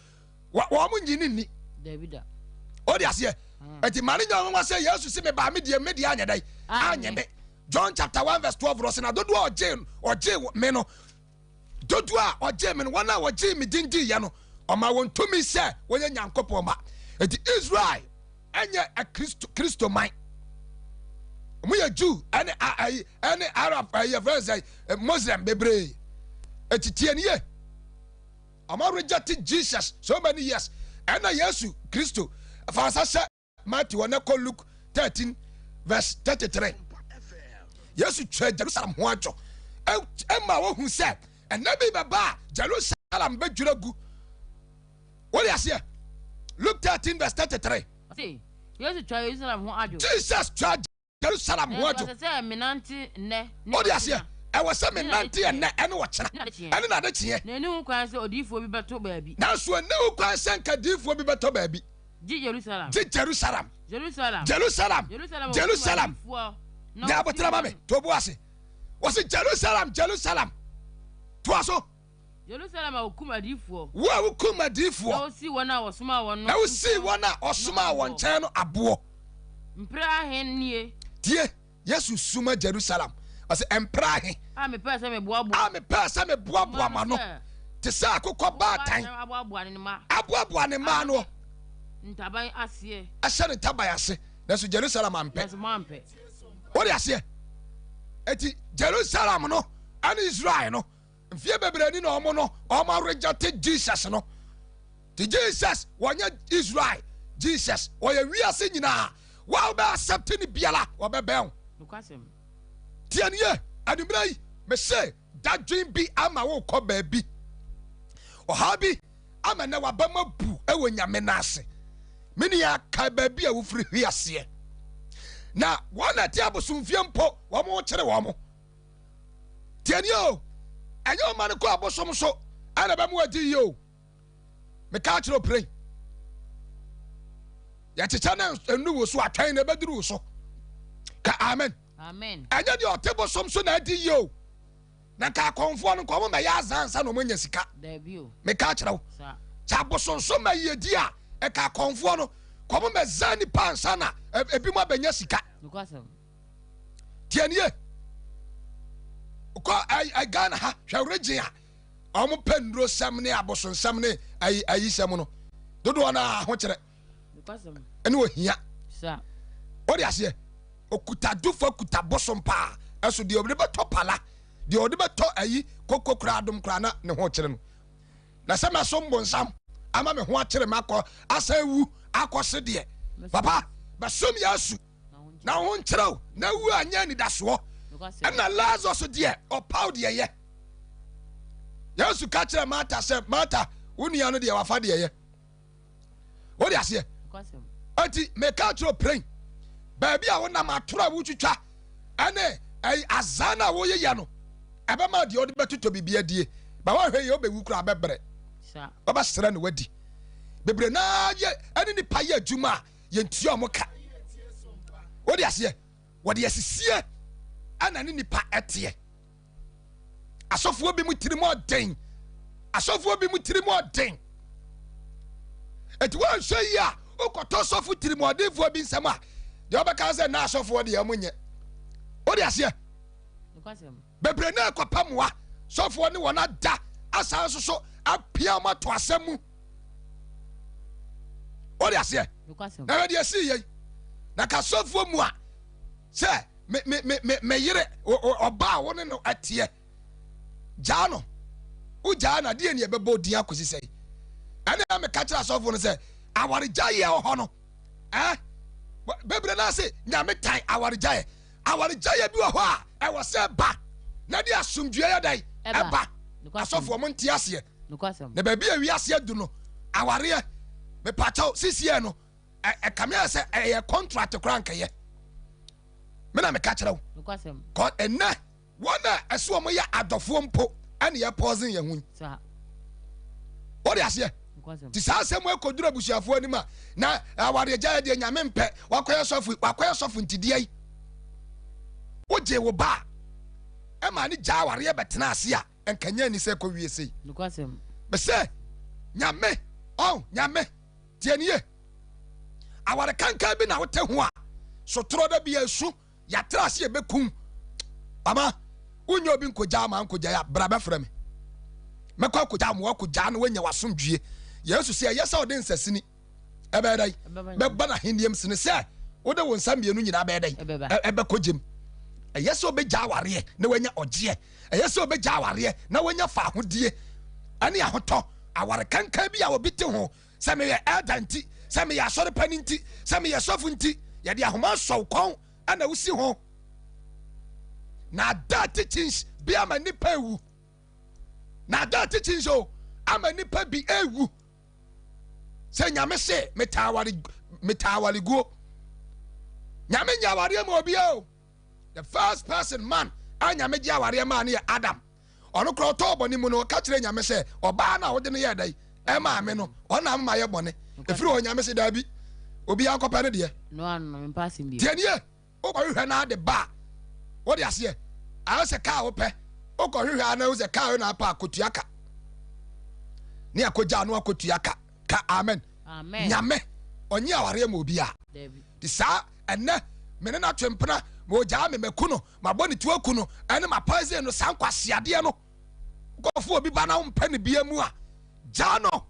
wɔn nyi ne nni. Dabi da. O de aseɛ. Eti ma ne nyɛ ɔnwanwa sɛ Yesu si me ba me deɛ me deɛ anyɛ dɛ anyɛ me. John chapter 1 verse 12 no sɛ na dodoɔ a ɔgye ɔgye me no Dodoɔ a ɔgyee me no, wɔn a wɔgyee me din diiɛ no, ɔmaa wɔn tumi sɛ wɔyɛ Nyankopɔn mma. Enti Israel ɛnyɛ Kristo Kristo man. Wɔn yɛ Jew ɛne ayi ɛne Arab ɛyɛ fɛn sɛ Muslim bebree. Eti tie nie. Wɔn reject Jesus so many years. Ɛna Yesu Kristo fa nsa hyɛ Matthew hɔ na kɔ Luke 13 verse 33. Yesu twaa Jerusalem ho adwo ɛma wɔhu sɛ ɛnna bi bɛba a Jerusalem bɛdwira gu. Wode aseɛ? Luke 13 verse 33. Yesu twaa Jerusalem ho adwo. Jesus twaa Jerusalem ho adwo. Ɛsɛ sɛ menante nnɛ ne Wode aseɛ? Ɛwɔ sɛ menante ɛnnɛ ɛne ɔkyena ɛne n'adekyeɛ. Na ɛnni ho kwan sɛ odiyifoɔ bi bɛto baabi. Nanso ɛnni ho kwan sɛ nka diyifoɔ bi bɛtɔ baabi. Gye Jerusalem. Gye Jerusalem. Jerusalem. Jerusalem. Jerusalem. Jerusalem. Nya aboterɛ ma me. To bo ase. Wɔsi Jerusalem, Jerusalem. Toa so. Jerusalem a wokum adiyifoɔ. Wo a wokum adiyifoɔ. Na wosii wɔn a wɔsomaa wɔn no. Na wosii wɔn a wɔsomaa wɔn nkyɛn no aboɔ. Mprɛ ahe nie. Tie, Yesu suma Jerusalem. Ɔsɛ mprɛ ahe. A mepɛɛ sɛ meboaboa. A mepɛɛ sɛ meboaboa mo ano. Te sɛ akokɔ baatan. Aboaboa ne mma. Aboaboa ne mma ano. Ntaban aseɛ. Ahyɛ ne ntaban ase. Nanso Jerusalem ampɛ. Nanso mo ampɛ. Wode aseɛ. Eti Jerusalem no ɛne Israel no. Mfie bebree ni na wɔn no wɔn arejecte Jesus no. Ti Jesus wɔnyɛ Israel Jesus wɔyɛ wiase nyinaa. Wa wobɛ accept ne biara wɔbɛbɛn wo. Tie nie anwummerɛ yi mese dadwen bi ama wokɔ baabi. Ɔhaw bi ama nɛ waba mu abu wɔ Nyame no ase. Me nua kae baabi a wofiri hwe aseɛ. Na wɔn na ɛte abosomfie mpo wɔn kyere wɔn. Tiɛni o, ɛnyɛ ɔma no kɔ abosom so ɛna ɛbɛma wadi yie o. Meka akyerɛ opiren. Yɛkyekyɛ na ɛnu wo so atwɛn na ɛbɛduru wo so. Ka amen. Amen. Ɛnyɛ deɛ ɔte bosom so na adi yie o. Na nka akɔnfoɔ no nka ɔmo mɛyɛ azan ansa na ɔmo anya sika. Meka akyerɛ wo. Sɛ abosonsom ma yiedi a ɛka akɔnfoɔ no kɔ ɔmo mɛzan nipa ansa na ebi mo abɛnya sika. Tie nie. Kɔ Ghana ha, hwɛ region a wɔn pɛ nnuro sɛm ne abosonsɛm ne ayi ayi sɛm no dodoɔ no ahokyerɛ ɛne ohia. Wode aseɛ, okuta dufa kuta bosom paa, ɛso deɛ ɔde bɛtɔ pala, deɛ ɔde bɛtɔ ayi koko koraa dom koraa na ne ho kyerɛ no. Na sɛ mɛsom bonsam ama me ho akyere makɔ asan wu akɔ se deɛ, papa bɛsom Yesu na wo ho nkyerɛ wo na wu anyɛ anidasoɔ. Ɛna Lazarus deɛ ɔpaw deɛ yɛ. Yesu ka kyerɛ Martha sɛ, Martha, wo nua no deɛ wafa deɛ yɛ. Wode aseɛ? Enti meka kyerɛ prɛn, baabi a wonam atoro a wotwitwa ɛne ɛyi azan a woyeyɛ no, ɛbɛma deɛ ɔde bɛtotɔ biribi adie. Ba woahwɛ yɛ wobɛwu koraa bɛbrɛ. Wobɛsrɛ na wadi. Bebree naa yɛ ɛne nipa yɛ adwuma a yɛntua wɔn ka. Wode aseɛ? Wɔde asisie ɛna ne nipa ɛteɛ. Asɔfoɔ bi mu tirim ɔden. Asɔfoɔ bi mu tirim ɔden. Eti wɔnhwɛ yi a wokɔtɔ sɔfo tirim ɔdenfoɔ bi nsɛm a deɛ ɔbɛka sɛ na asɔfoɔ deɛ ɔmo nyɛ. Wode aseɛ? Bebree na ɛkɔpɛ mmoa sɔfoɔ ne wɔn ada asan nso so apia wɔn ato asɛm mu. Wode aseɛ? Na hwɛ deɛ ɛsii yei. Na ka sɔfoɔ mu a sɛ me me me me me yere ɔbaa a wo ne no ɛteɛ gyaa no, wogyaa no adeɛ ni ɛbɛbɔ odin akɔsi sɛ ɛne na meka kyerɛ asɔfoɔ no sɛ awaregyaeɛ wɔ hɔ no eh bebree no ase nyame tan awaregyaeɛ. Awaregyaeɛ bi wɔ hɔ a ɛwɔ sɛ ba na de asomdwoeɛ yɛ dɛn ɛba. Asɔfoɔ mo nte aseɛ. Na baabi a wiase adu no awareɛ mepakyɛw sisiɛ no ɛkame ayɛ sɛ ɛyɛ contract koraa nkɛyɛ. Me na meka kyerɛ wo kɔ ɛnɛ wɔn a ɛsɛ wɔn yɛ adɔfoɔ mpo ɛne yɛ pɔsen yɛn ho yi. Wode aseɛ? Nti saa asɛm ɛkɔduru abusuafoɔ anim a na awaregyaeɛ deɛ nyame mpɛ, wakɔyɛ sɔfo, wakɔyɛ sɔfo nti deɛ yi wogye wo ba a ɛma ne gya awareɛ bɛtena ase a ɛnkanya ni sɛ ɛkɔwie sei. Mesɛ nyame ɔn nyame tie nie, aware kankan bi na wote ho a sotorɔ da bi asu yɛatra ase yɛbɛkum mama wonyɛ obi nkogyaa ma nkogyaa a bra bɛfrɛ me mɛkɔ akogyaa ma wakogyaa na wanya wasomdwie. Yesu sɛ ɛyɛ sɛ ɔde nsasini ɛbɛyɛ dɛn bɛba n'ahenniam sene sɛ wode wo nsa mmienu nyinaa bɛyɛ dɛn ɛbɛkɔ gyem. Ɛyɛ sɛ ɔbɛgya awareɛ na wanya ɔgyeɛ, ɛyɛ sɛ ɔbɛgya awareɛ na wanya faahodie ɛne ahotɔ. Aware kankan bi a obi te ho sɛ meyɛ elder nti, sɛ meyɛ asɔre panin nti, sɛ meyɛ sɔfo nti, yɛde ahoma asɔw kɔn ɛna wosi ho. Na ada teachings bi ama nipa ewu. Na ada teachings o ama nipa bi ewu. Sɛ nyame se metaa aware, metaa aware guo. Nyame nyɛ awareɛ ma obi o. The first person man a nyame gye awareɛ maa no yɛ Adam. Ɔno koraa ɔtɔɔ bɔne mu no, ɔka kyerɛɛ Nyame sɛ, Ɔbaa no a wode no yɛɛ dɛn ɛmaa me no, ɔno na ama mayɛ bɔne. Ɛfiri hɔ Nyame se, Daabi, obiara nkɔpɛ ne deɛ. Tie nie, wokɔhwehwɛ na ade ba a, wode aseɛ, ayɛ sɛ kaa wopɛ, wokɔhwehwɛ a na wohu sɛ kaa wei na apɛ a, kɔtua ka. Ne akɔgya no akɔtua ka. Ka amen. Nyame, ɔnye awareɛ ma obiara. Nti saa ɛnɛ, me ne no atwe mpena, ma ɔgyaa me, maku no. Mabɔ ne tuo aku no ɛne ma poison no saa nkwaseadeɛ no. Wokɔfo obi ba na wompɛ ne bia mu a, gyaa no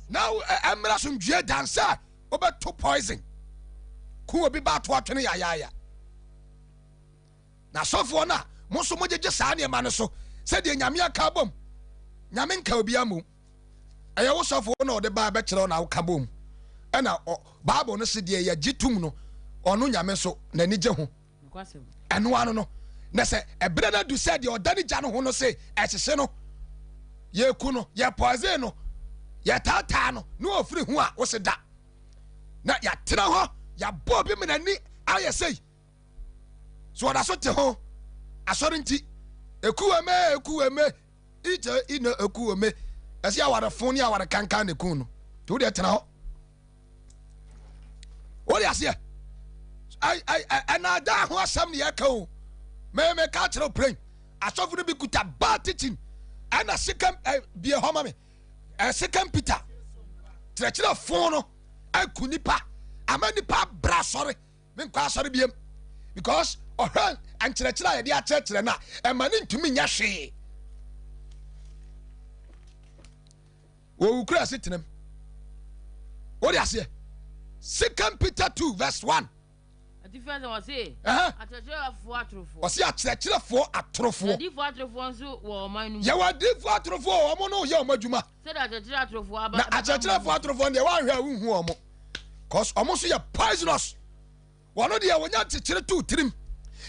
na ɛmmra asomdwie dan sɛ wobɛto poison ku obi ba ato atwene yayaaya. Na asɔfoɔ no a mo nso mogyegye saa nneɛma no so sɛdeɛ Nyame aka abom, Nyame nka obi ammom. Ɛyɛ wo sɔfo na ɔde baa bɛkyerɛ wo na woka bom. Ɛna Bible no se deɛ yɛgye tom no, ɔno Nyame nso n'ani gye ho. Ɛno ano no, na sɛ ɛberɛ no adu sɛ deɛ ɔda ne gya no ho no se ɛhyehye no, yɛku no, yɛpɔise no, yɛtaataa no, na ɔfiri ho a, wo se da. Na yɛatena hɔ, yɛabɔ obi ma n'ani ayɛ sei. So ɔda so te ho? Asɔre nti, ekuweme, ekuweme. Ije ina eku ome. Ɛsɛ aware fon ne aware kankan na eku no. Nti wo deɛ tena hɔ. Wo de aseɛ. Ɛnaadaa ho asɛm ne yɛka o. Me ka kyerɛ prɛn. Asɔfo no bi kuta bad teaching. Ɛna second bie hɔ ma me. Second Peter. Kyerɛkyerɛ fon no aku nipa. Ama nipa abra asɔre. Menkɔ asɔre biem because Ɔhwɛ nkyerɛkyerɛ a yɛde akyerɛkyerɛ no a, ɛma no ntumi nyɛ hwee. Wɔwu kura asetenam. Wode aseɛ? Second Peter 2 verse 1. Atifi asɛm ɔse akyerɛkyerɛfoɔ atorofoɔ. Ɔse akyerɛkyerɛfoɔ atorofoɔ. Na adiyifoɔ atorofoɔ nso wɔ ɔman no mu. Yɛwɔ adiyifoɔ atorofoɔ wɔn no yɛ wɔn adwuma. Sɛdeɛ akyerɛkyerɛ atorofoɔ aba. Na akyerɛkyerɛfoɔ atorofoɔ deɛ wɔanhwɛ a wonhu wɔn. Cause wɔn nso yɛ poisonous. Wɔn deɛ wɔnya nkyekyere to tirim.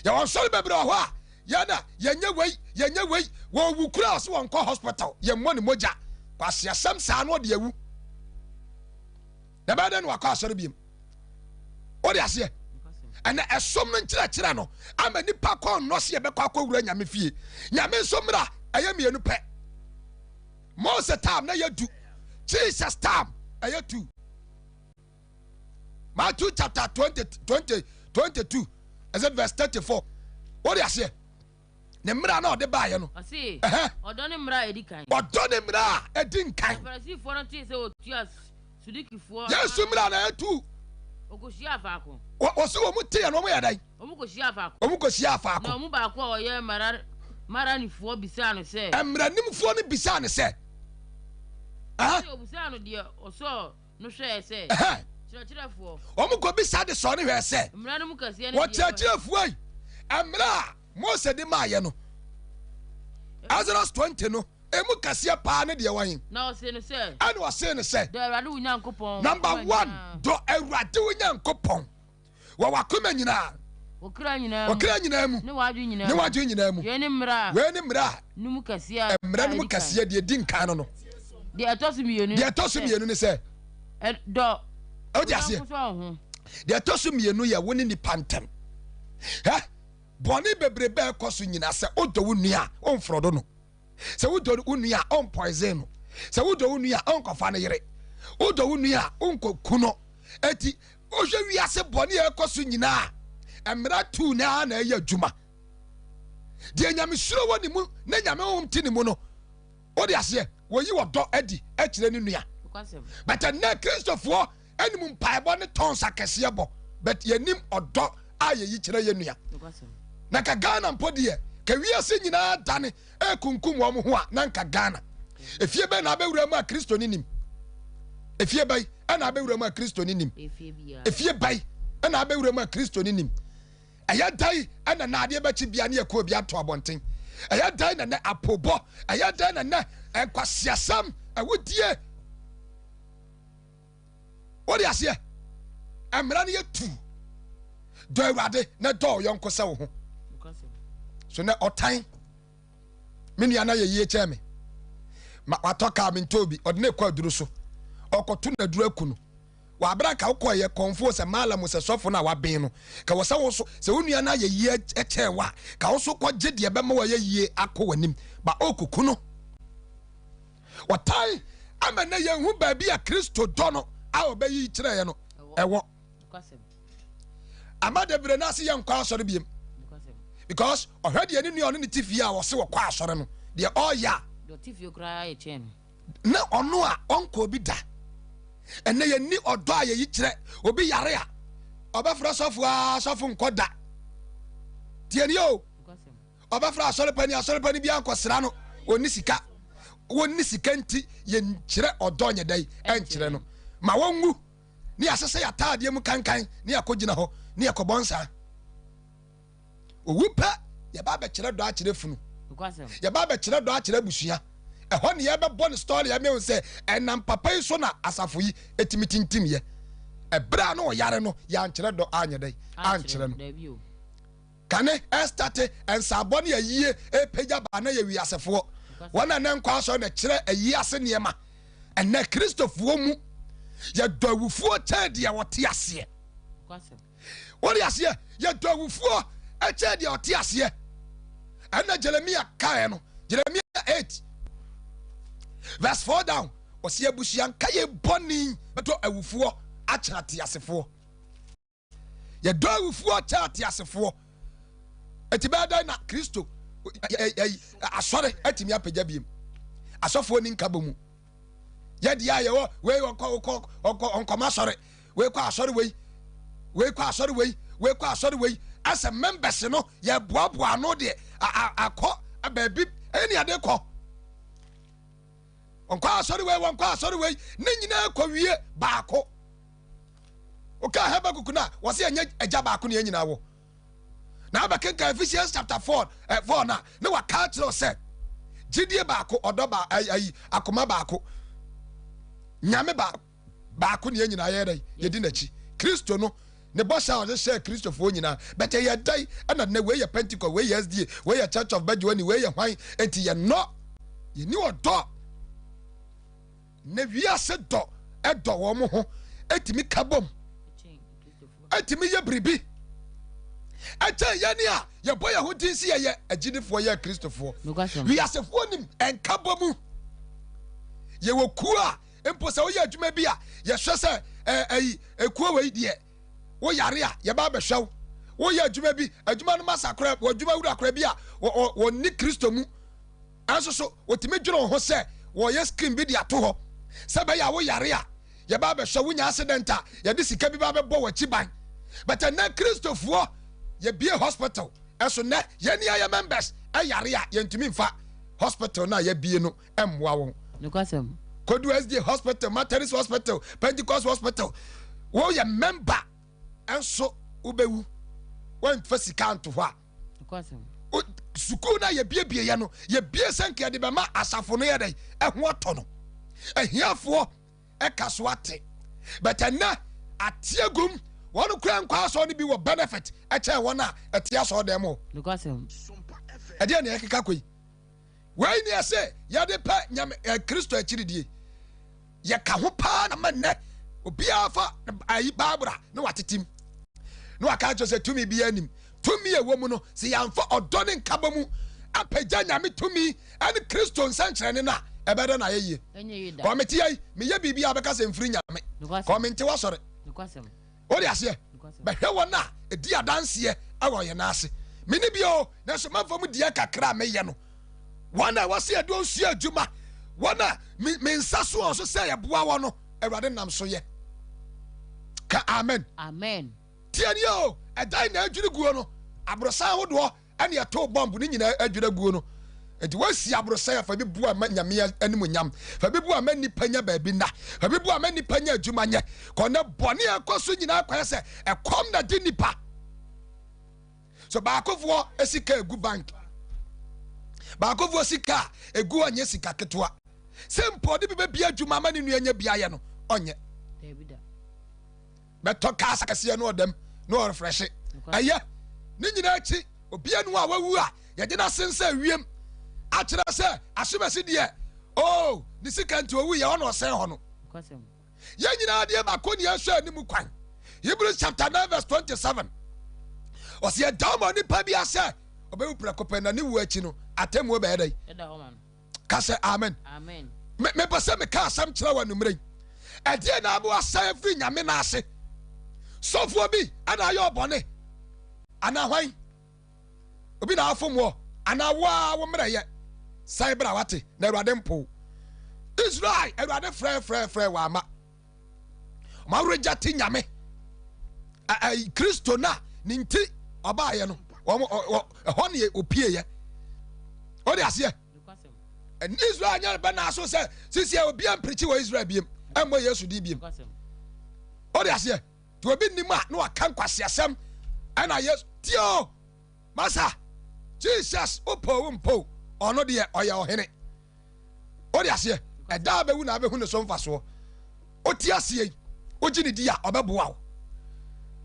Yɛwɔ nsɔre bebree wɔ hɔ a yɛn na yɛnyɛ wei yɛnyɛ wei wɔwu kura ɔse wɔn kɔ hospital yɛmmɔ ne mogya. Kwasi asɛm saa no ɔde awu. Na ɛbɛyɛ dɛ na wakɔ asɔre biem. Wode aseɛ? Ɛnɛ ɛsom no nkyerɛkyerɛ no ama nipa kɔ nnɔ se yɛbɛkɔ akɔwura nyame fie. Nyame nso mmra ɛyɛ mmienu pɛ. Mose time na yɛ du. Jesus time ɛyɛ tu. Matthew chapter 20, 20, 22 ɛsɛ verse 34. Wode aseɛ? Ne mmara na ɔde baeɛ no. Ɔse, ɔdɔ ne mmara a ɛdi kan. Ɔdɔ ne mmara a ɛdi nkan. Na Farisifoɔ no tee sɛ wɔtua Sudikifoɔ. Yesu mmara na ɛtu. Wɔkɔhyiaa faako. Wɔse wɔn teeɛ no wɔn yɛ dɛn? Wɔn kɔhyiaa faako. Wɔn kɔhyiaa faako. Na wɔn mu baako a ɔyɛ mmaranimfoɔ bisaa no sɛ. Mmaranimfoɔ no bisaa no sɛ. Afei ɔbisaa no deɛ ɔsɔɔ no hwɛɛ sɛ, Kyerɛkyerɛfoɔ. Wɔn kɔbisa de sɔɔ no hwɛɛ sɛ. Mmara no mu kɛseɛ ne deɛ. Ɔkyerɛkyerɛfoɔ yi, mmara a Mose de maayɛ no, Exodus 20 no, emu kɛseɛ paa ne deɛ wɔn. Na ɔsee no sɛ. Ɛna ɔsee no sɛ. Dɔ Awurade wo Nyankopɔn. Number one, dɔ Awurade wo Nyankopɔn wɔ w'akoma nyinaa. Wo kra nyinaa mu. Wo kra nyinaa mu. Ne w'adwene nyinaa mu. Ne w'adwene nyinaa mu. Wei ne mmara. Wei ne mmara a. No mu kɛseɛ a. Mmara no mu kɛseɛ deɛ edi nkan no no. Deɛ ɛtɔ so mmienu. Deɛ ɛtɔ so mmienu ne sɛ. Dɔ. Ɔdi aseɛ. Deɛ ɛtɔ so mmienu yɛ wo ne nipa ntɛm. Hɛ. Bɔne bebrebe a ɛkɔ so nyinaa, sɛ wodɔ wo nua a, womfrɔdo no. Sɛ wodɔ wo nua a, wompɔisen no. Sɛ wodɔ wo nua a, wonkɔfa ne yere. Wodɔ wo nua a, wonkɔku no. Eti, wohwɛ wiase bɔne a ɛkɔ so nyinaa a, mmara tuu no ara na ɛyɛ adwuma. Deɛ nyamesuro wɔ ne mu na nyame honhom te ne mu no, wode aseɛ, wɔyi ɔdɔ adi kyerɛ ne nua. But ɛnnɛ Kristofoɔ anim mpaebɔ ne tons akɛseɛ bɔ but yɛnim ɔdɔ a yɛyi kyerɛ yɛ nua. Na nka Ghana mpo deɛ ka wiase nyinaa dane ɛkunkum wɔn ho a na nka Ghana efie bɛn na abɛwura mu a Kristo ne nim? Efie bɛn ɛna abɛwura mu a Kristo ne nim? Efie bɛn ɛna abɛwura mu a Kristo ne nim? Ɛyɛ dɛn na na adeɛ bɛkye bia ne yɛkɔ obi ato abɔnten? Ɛyɛ dɛn na nɛ apobɔ? Ɛyɛ dɛn na nɛ nkwaseasɛm awudie? Wode aseɛ? Mmara no yɛ tu. Dɔ Awurade na dɔ ɔyɔnko sɛ wo ho. So nɛ ɔtan me nua na yɛ yie kyɛn me ma watɔ kaa mentɔɔ bi ɔde ne kɔ aduro so ɔkɔto n'aduro aku no. Wɔ aber a nka wokɔe yɛ kɔmfo o, sɛ mallam o, sɛ sɔfo no a wɔaben no, ka wɔ sɛ wo so, sɛ wo nua no ayɛ yie kyɛn wo a, ka wo so kɔgye deɛ ɛbɛma wayɛ yie akɔ w'anim, ba ɔrekɔku no. Ɔtan ama nnɛ yɛnhu baabi a Kristo dɔ no a ɔbɛyi kyerɛeɛ no ɛwɔ. Ama dabrɛ no ase yɛnkɔ asɔre biem because ɔhwɛ deɛ ne nua ɔne ne te fie a ɔse wɔkɔ asɔre no deɛ ɔreyɛ a Na ɔno a ɔnkɔ obi da. Ɛnɛ yɛnni ɔdɔ a yɛyi kyerɛ obi yare a ɔbɛfrɛ sɔfo a sɔfo nkɔ da. Tie ni o. Ɔbɛfrɛ asɔre pani asɔre pani bi ankɔsra no. Ɔnni sika. Wɔnni sika nti yɛnkyerɛ ɔdɔ nyɛ dɛn ɛnkyerɛ no. Ma wɔnwu ne yɛasesa yɛn ataadeɛ mu kankan ne yɛakɔgyina hɔ ne yɛkɔbɔ nsaa. Owu pɛ, yɛba abɛkyerɛ dɔ akyerɛ funu. Yɛba abɛkyerɛ dɔ akyerɛ abusua. Ɛhɔ ne yɛbɛbɔ ne story ɛmɛ hu sɛ ɛnam papa yi so na asafo yi etimi tintim yɛ. Ɛberɛ a na ɔyare no, yɛankyerɛ dɔ anyɛ dɛn ankyerɛ no. Kane ɛstate nsaabɔ ne ayie ɛpagya baa na yɛ wiasefoɔ. Wɔn a na nkɔ asɔre na ɛkyerɛ ayie ase nneɛma. Ɛnɛ Kristofoɔ mu yɛdɔ awufoɔ kyɛn deɛ wɔte aseɛ. Wode aseɛ, yɛdɔ awufoɔ kyɛn deɛ ɔte aseɛ. Ɛna Jeremia kaeɛ no, Jeremia 8 verse 4 down, ɔsi abusua nka yɛ bɔne bɛdɔ awufoɔ akyerɛ ateasefoɔ. Yɛdɔ awufoɔ kyɛn ateasefoɔ. Eti bɛyɛ dɛn na Kristo asɔre atumi apagya biem? Asɔfoɔ ni nkabɔ mu. Yɛ deɛ a yɛwɔ wei ɔnkɔ ɔnkɔ ɔnkɔma asɔre wei kɔ asɔre wei wei kɔ asɔre wei wei kɔ asɔre wei. Asɛ members no yɛboaboa ano deɛ akɔ baabi ɛne ade kɔ. Wɔnkɔ asɔre wei, wɔnkɔ asɔre wei, ne nyinaa kɔ wie baako. Woka Habakkuk no a, wɔsɛ yɛnyɛ agya baako ne yɛn nyinaa wɔ. Na abɛkenkan Ephesians chapter 4, 4 na ne waka akyerɛ sɛ gyidie baako, ɔdɔ ba, ayi, akoma baako, nyame baako. Baako ne yɛn nyinaa yɛyɛ dɛn? Yɛdi n'akyi. Kristo no, ne bɔhyɛ a ɔde hyɛɛ Kristofoɔ nyinaa. But ɛyɛ dɛn ɛna nnɛ wei yɛ Pentecost, wei yɛ SDA, wei yɛ Church of Bɛgyeɔni, wei yɛ hwan? Enti yɛnnɔ. Yɛnni ɔdɔ. Nnɛ wiase dɔ ɛdɔ wɔn ho, ɛtumi ka bom, ɛtumi yɛ biribi. Ɛkyɛn yɛn a yɛbɔ yɛn ho din sɛ yɛyɛ agyidifoɔ, yɛ Kristofoɔ. Wiasefoɔ nim ɛnka bɔ mu. Yɛwɔ kuo a Mpo sɛ woyɛ adwuma bi a, yɛhwɛ sɛ ɛyi ekuo wei deɛ woyare a yɛba abɛhwɛ wo. Woyɛ adwuma bi, adwuma no masa koraa, wɔ adwuma wura koraa bi a wɔnni Kristo mu. Ɛnso so wɔtumi dwene wo ho sɛ wɔyɛ scheme bi de ato hɔ sɛ bɛyɛ a woyare a yɛba abɛhwɛ wonya accident a yɛde sika bi ba abɛbɔ w'akyi ban. But ɛnɛ Kristofoɔ yɛbie hospital ɛso nɛ yɛn ni ayɛ members ɛyare a yɛntumi mfa hospital no a yɛbie no mmoa wɔn. Nokwasɛm. Kodu SDA hospital, Methodist hospital, Pentecost hospital, woyɛ member nso wobɛwu wɔmfa sika nto hɔ a. Nokwasɛm. Sukuu no a yɛbiebie yɛ no, yɛbie sɛ nka yɛde bɛma asafo no yɛ dɛn ɛho atɔ no. Ahiafoɔ ɛka so ate. But ɛnɛ ate agum wɔn kura nkɔ asɔre no bi wɔ benefit ɛkyɛn wɔn a ɛte asɔre dɛm hɔ. Nokwasɛm. Ɛdeɛ na ɛkeka kɔ yi. Wei ne ɛsɛ yɛde pɛ nyame eh, Kristo akyiridie. Yɛka ho paa na ma nnɛ obiara fa ayi Bible a na watetem na waka akyerɛ sɛ tumi biara nim. Tumi a ɛwɔ mu no, sɛ yɛamfa ɔdɔ ne nkabɔ mu apagya nyame tumi ne Kristo nsɛnkyerɛnne no a, ɛbɛdɛ na ayɛ yie. Kɔ mete yɛ meyɛ biribi a bɛka sɛ mfiri nyame. Kɔ mente wasɔre. Wode aseɛ? Bɛhwɛ wɔn a ɛdi adanseɛ wɔ yɛn nan ase. Mene bi o, nanso mamfa mu deɛ kakra a meyɛ no. Wɔn a wɔsɛ yɛde wɔn sua adwuma, wɔn a me nsa so wɔn so sɛ yɛboa wɔn no, Awurade nam so yɛ. Ka amen. Amen. Tie nie o, ɛdan na adwiri guo no, aborosan ahodoɔ ɛne ɛtoo bɔmb ne nyinaa adwira guo no. Nti wɔasi aborosan a fa bi boa ma Nyame animuonyam, fa bi boa ma nnipa nya baabi nna, fa bi boa ma nnipa nya adwuma nyɛ. Kɔ na bɔne a ɛkɔ so nyinaa kɔyɛ sɛ ɛkɔm na di nnipa. So baakofoɔ sika egu bank, baakofoɔ sika a egu hɔ nyɛ sika ketewa. Sɛ mpo ɔde bi bɛbia adwuma ama ne nua nya bi ayɛ no, ɔnyɛ. Bɛtɔ cars akɛseɛ no ɔdam na ɔrefrɛhye. Ɛyɛ ne nyinaa akyi obia nu a wawu a yɛde no asensɛn wiem akyerɛ sɛ asomasi deɛ oh ne sika nti owu yɛ ɔna ɔsɛn hɔ no. Yɛn nyinaa deɛ baako ne yɛhwɛ anim kwan. Hebrews chapter 9 verse 27. Ɔsɛ yɛda ma onipa bi asɛ ɔbɛwu prɛko pɛ na ne wu akyi no atemmuo bɛyɛ dɛn? Ka sɛ amen. Mepɛ sɛ meka asɛm kyerɛ wɔ anummerɛ yi. Ɛdeɛ na ama wasan afiri Nyame no ase? Sɔfoɔ bi ɛna ayɛ ɔbɔne anaa hwan? Obi na afom wɔ anaa wo ara wo mmerɛyɛ? San bra wate na Awurade mpo. Israel Awurade frɛ frɛ frɛ wɔ ama. Ɔma reject Nyame. Kristo na ne nti ɔbaayɛ no. Ɛhɔ ne opieɛ. Ɔde aseɛ. Israel nyɛ bɛ naa so sɛ sisi a obi ampirikyi wɔ Israel biem ɛmmɔ Yesu din biem. Ɔde aseɛ nti obi nim a na waka nkwaseasɛm ɛna Yesu tie o masa Jesus wopɔ wo mpo ɔno deɛ ɔyɛ ɔhene. Ɔde aseɛ ɛda a bɛwu na abɛhu ne so mfasoɔ. Ɔte aseɛ yi wogye ne di a ɔbɛboa wo.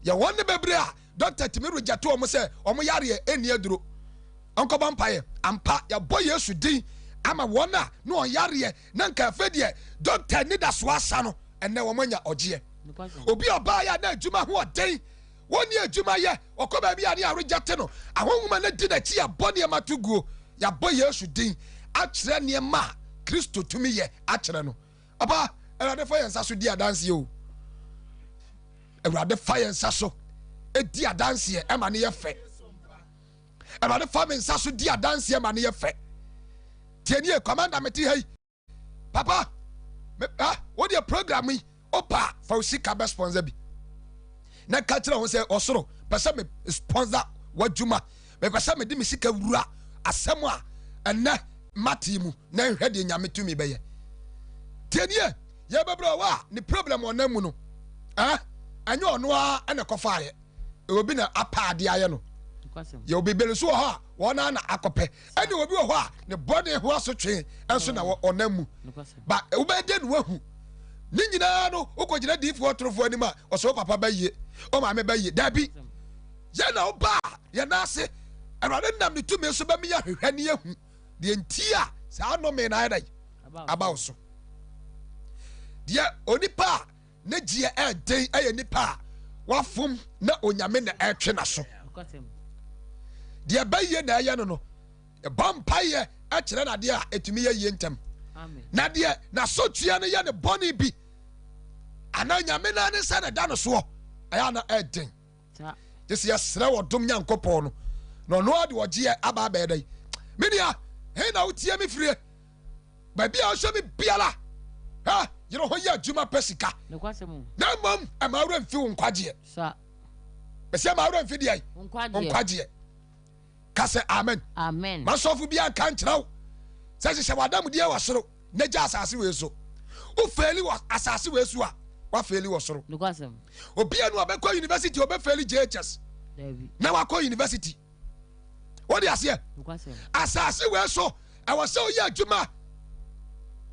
Yɛ wɔn ne bebree a dɔkta tumi reject wɔn sɛ wɔn yareɛ ɛnni aduro. Ɔnkɔbɔ mpaeɛ. Ampa, yɛabɔ Yesu din ama wɔn a na wɔn yareɛ na nka afei deɛ dɔkta anidasoɔ asa no, ɛnnɛ wɔn anya ɔgyeɛ. Obi a ɔbaeɛ a na adwuma ho ɔden, wɔnni adwuma yɛ, ɔkɔ baabi a ne aregyɛte no, ahonhom a na di n'akyi abɔ nneɛma to guo. Yɛabɔ Yesu din akyerɛ nneɛma a Kristo tumi yɛ akyerɛ no. Papa, Awurade fa yɛn nsa so di adanseɛ o. Awurade fa yɛn nsa so di adanseɛ ɛma ne yɛ fɛ. Awurade fa me nsa so di adanseɛ ma no yɛ fɛ. Tie nie, commander mete ha yi. Papa, me, ah, wo deɛ program yi, opa fa wo sika bɛ sponsor bi. Na ka kyerɛ ho sɛ ɔsoro pɛ sɛ me sponsor w'adwuma. Mepɛ sɛ mede me sika wura asɛm a ɛnɛ mate mu na nhwɛ deɛ Nyame tumi bɛyɛ. Tie nie, yɛ bebree wɔ a ne problem ɔnam mu no, eh, ɛnyɛ ɔno ara ɛna ɛkɔfaeɛ. Obi na apa adeɛ ayɛ no. Yɛ obi bere nso wɔ hɔ a wɔn ara na akɔpɛ. Ɛne obi wɔ hɔ a ne bɔne ho asotwe nso na ɔnam mu. Ba wobɛyɛ dɛ na wahu. Ne nyinaa no wokɔgyina diifoɔ torofoɔ anim a ɔsɛ wo papa bɛyie, wo maame bɛyie. Dabi. Yɛn na woba a yɛn nan ase. Awurade nam ne tumi so bɛma yɛahwehwɛ ne yɛahu deɛ nti a saa nnome no ayɛ dɛn aba wo so. Deɛ onipa a ne gyeɛ ɛden ɛyɛ nipa a wafom na Onyame na ɛtwe n'aso. Deɛ bɛyie na ɛyɛ no no, ɛbɔ mpaeɛ ɛkyerɛ no adeɛ a ɛtumi yɛ yie ntɛm. Na deɛ n'asotua no yɛ ne bɔne bi anaa Nyame naa ne nsa na ɛda no soɔ, ɛyɛ ana ɛden. Gye sɛ yɛsrɛ ɔdom Nyankopɔn no na ɔno ara de ɔgyeɛ aba abɛyɛ dɛn. Me nua, he na wotie me firie? Baabi a wohwɛ me biara, ha, yere ho yɛ adwuma pɛ sika. Na mmom ɛma werɛ mfi wo nkwagyeɛ. Mɛsɛ ɛma werɛ mfi deɛ? Nkwagyeɛ. Ka sɛ amen. Amen. Masɔfo bi anka nkyerɛ wo sɛ hyehyɛ w'adamudeɛ wɔ soro na gya asase wei so. Wofeeli wɔ asase wei so a, wafeeli wɔ soro. Obi anu ɔbɛkɔ university ɔbɛfeeli JHS na wakɔ university. Wode aseɛ? Asase wei so ɛwɔ sɛ woyɛ adwuma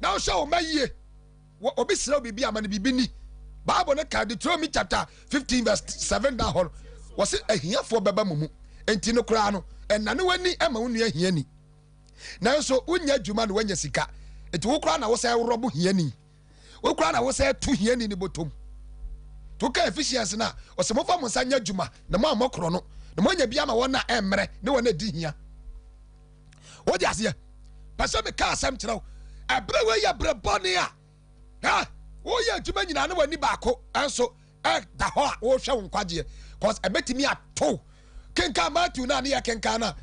na wohwɛ wo mma yie. Obi srɛ wo biribi ama no biribi ni. Bible no ka Deuteronomy chapter 15 verse 7 da hɔ no, wɔse ahiafoɔ bɛba mo mu. Enti no koraa no, ɛnane w'ani ma wo nua hiani. Nanso wonya adwuma na woanya sika. Enti wo koraa na wosɛ worɔbo hiani. Wo koraa na wosɛ to hiani ne bɔtɔm. To ka Ephesians no a, ɔsɛ momfa mo nsa nyɛ adwuma na moammɔ korɔ no, na moanya bi ama wɔn a ɛmmerɛ ne wɔn a ɛdi hia. Wode aseɛ? Pɛ sɛ meka asɛm kyerɛ wo. Ɛberɛ wei yɛ berɛ bɔne a, ha, woyɛ adwuma nyinaa na w'ani baako nso ɛda hɔ a wohwɛ wo nkwagyeɛ, cause ɛbɛtumi ato. Kenkan Matthew no a ne yɛ kenkan no a,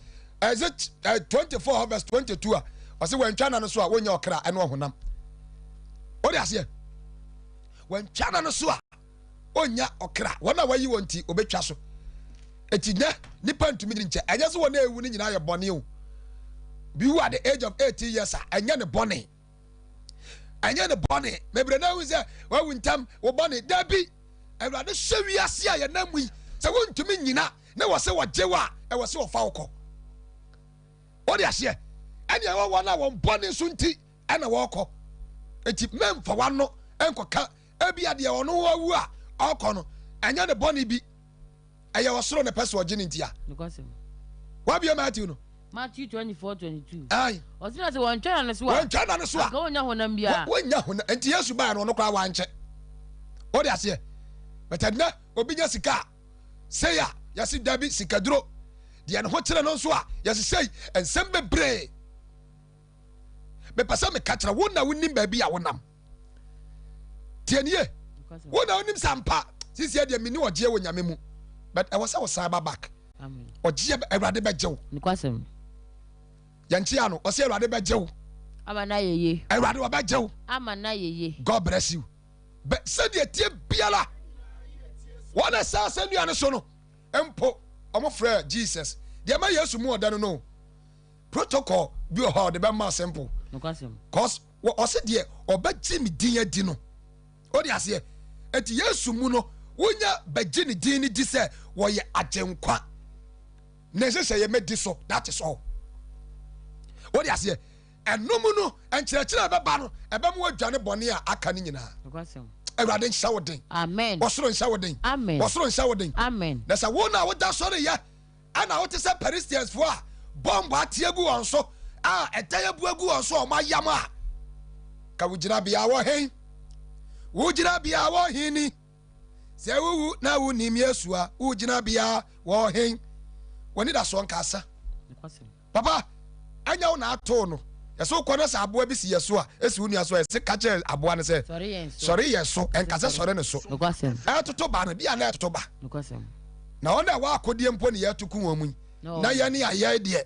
ɛsɛ 24 verse 22 a, ɔsɛ wɔntwa na no so a wonyɛ ɔkra ɛne ɔhonam. Wode aseɛ? Wɔntwa na no so a ɔnnya ɔkra, wɔn a wɔayi wɔn nti ɔbɛtwa so. Eti nɛ nipa ntumi nyini nkyɛ. Ɛnyɛ sɛ wɔn a ewu no nyinaa yɛ bɔne o. Bi wu at the age of 18 years a, ɛnyɛ ne bɔne. Ɛnyɛ ne bɔne. Bebree na ehu sɛ wawu ntɛm, wo bɔne. Dabi, Awurade hyɛ wiase a yɛnam mu yi sɛ wontumi nyina na wɔ sɛ wɔgye wo a, ɛwɔ sɛ wɔfa wo kɔ. Wode aseɛ? Ɛne ɛwɔ wɔn a wɔn bɔne so nti ɛna wɔkɔ. Eti mɛmfa w'ano nkɔka Ebia deɛ ɔno awu a ɔkɔ no, ɛnyɛ ne bɔne bi. Ɛyɛ ɔsoro ne pɛ so ɔgye ne ntia. Wabie Matthew no. Matthew 24, 22. Ayi. Ɔsi na sɛ wɔntwa na ne so a. Wɔntwa na ne so a. Anka wɔnnya honam biara. Wɔnnya honam. Nti Yesu baa no ɔno koraa wankyɛ. Wode aseɛ. But ɛnɛ obi nya sika a sei a yɛsi dabi sikaduro. Deɛ ne ho kyerɛ no nso a yɛsi sei nsɛm bebree. Mepɛ sɛ meka kyerɛ wo na wonim baabi a wonam. Tie nie, wo na wonim sɛ ampa sisi deɛ menni ɔgyeɛ wɔ Nyame mu, but ɛwɔ sɛ wosan ba back. Ɔgyeɛ Awurade bɛgye wo. Yɛnkyea no, ɔsɛ Awurade bɛgye wo. Ama na yeye. Awurade ɔbɛgye wo. Ama na yeye. God bless you. Bɛ sɛdeɛ tie biara wɔn a ɛsɛ asɛnnua no so no mpo wɔn frɛ Jesus deɛ ɛma Yesu mu ɔda no no protocol bi wɔ hɔ a ɔde bɛma simple. Cause Wɔ ɔse deɛ ɔbɛgye me din adi no. Wode aseɛ? Enti Yesu mu no, wonya bɛgye ne din no di sɛ wɔyɛ agyenkwa. Ne nhyehyɛeɛ mɛdi so, that is all. Wode aseɛ? Ɛno mu no, nkyerɛkyerɛ a ɛbɛba no, ɛbɛma woadwane bɔne a aka no nyinaa. Awurade nhyɛ wo den. Amen. Ɔsoro nhyɛ wo den. Amen. Ɔsoro nhyɛ wo den. Amen. Na sɛ wo na woda sɔreyɛ Ɛna wote sɛ Peristiansfoɔ a bɔmb ate agu wɔn so, a ɛdan abu agu wɔn so a wɔayam a, ka wo gyinabea wɔ hen? Wo gyinabea wɔ hen ni? Sɛ wowu na wonim Yesu a, wo gyinabea wɔ hen? W'anidasoɔ nka asa. Papa, ɛnyɛ wo na atoo no. Yɛsɛ wokɔ na sɛ aboa bi si yɛ so a, esi wo nua so a, yɛsɛ ka kyerɛ aboa no sɛ, sɔre yɛ so, ɛnka sɛ sɔre ne so. Ɛtoto ba no, bi a na ɛtoto ba. Na wɔn a ɛwɔ akodeɛ mpo ne yɛto ku wɔn mu yi, na yɛne ayɛe deɛ,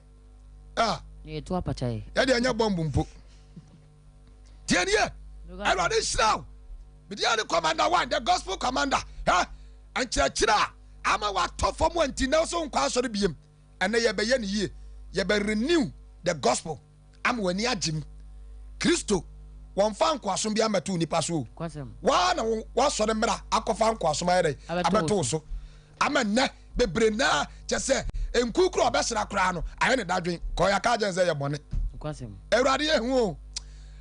a, yɛdeɛ ɛnyɛ bɔmbo mpo. Tie nie, Awurade nhyira wo. Medeɛ ne Commander One, the gospel commander. Ha, nkyerɛkyerɛ a. ama watɔ fam a nti na so nkɔ asɔre biem. Ɛnɛ yɛbɛyɛ no yie. Yɛbɛ renew the gospel ama w'ani agye mu. Kristo, wɔmfa nkoasom bi ammɛto nnipa so o. Waa na wasɔre mmra akɔfa nkoasom ayɛ dɛ abɛto wo so. Ama nnɛ bebree naa kyɛ sɛ nkuo kura ɔbɛsra koraa no ayɛ ne dadwen kɔ yɛaka agyɛn sɛ yɛ bɔne. Awurade yɛ hu o.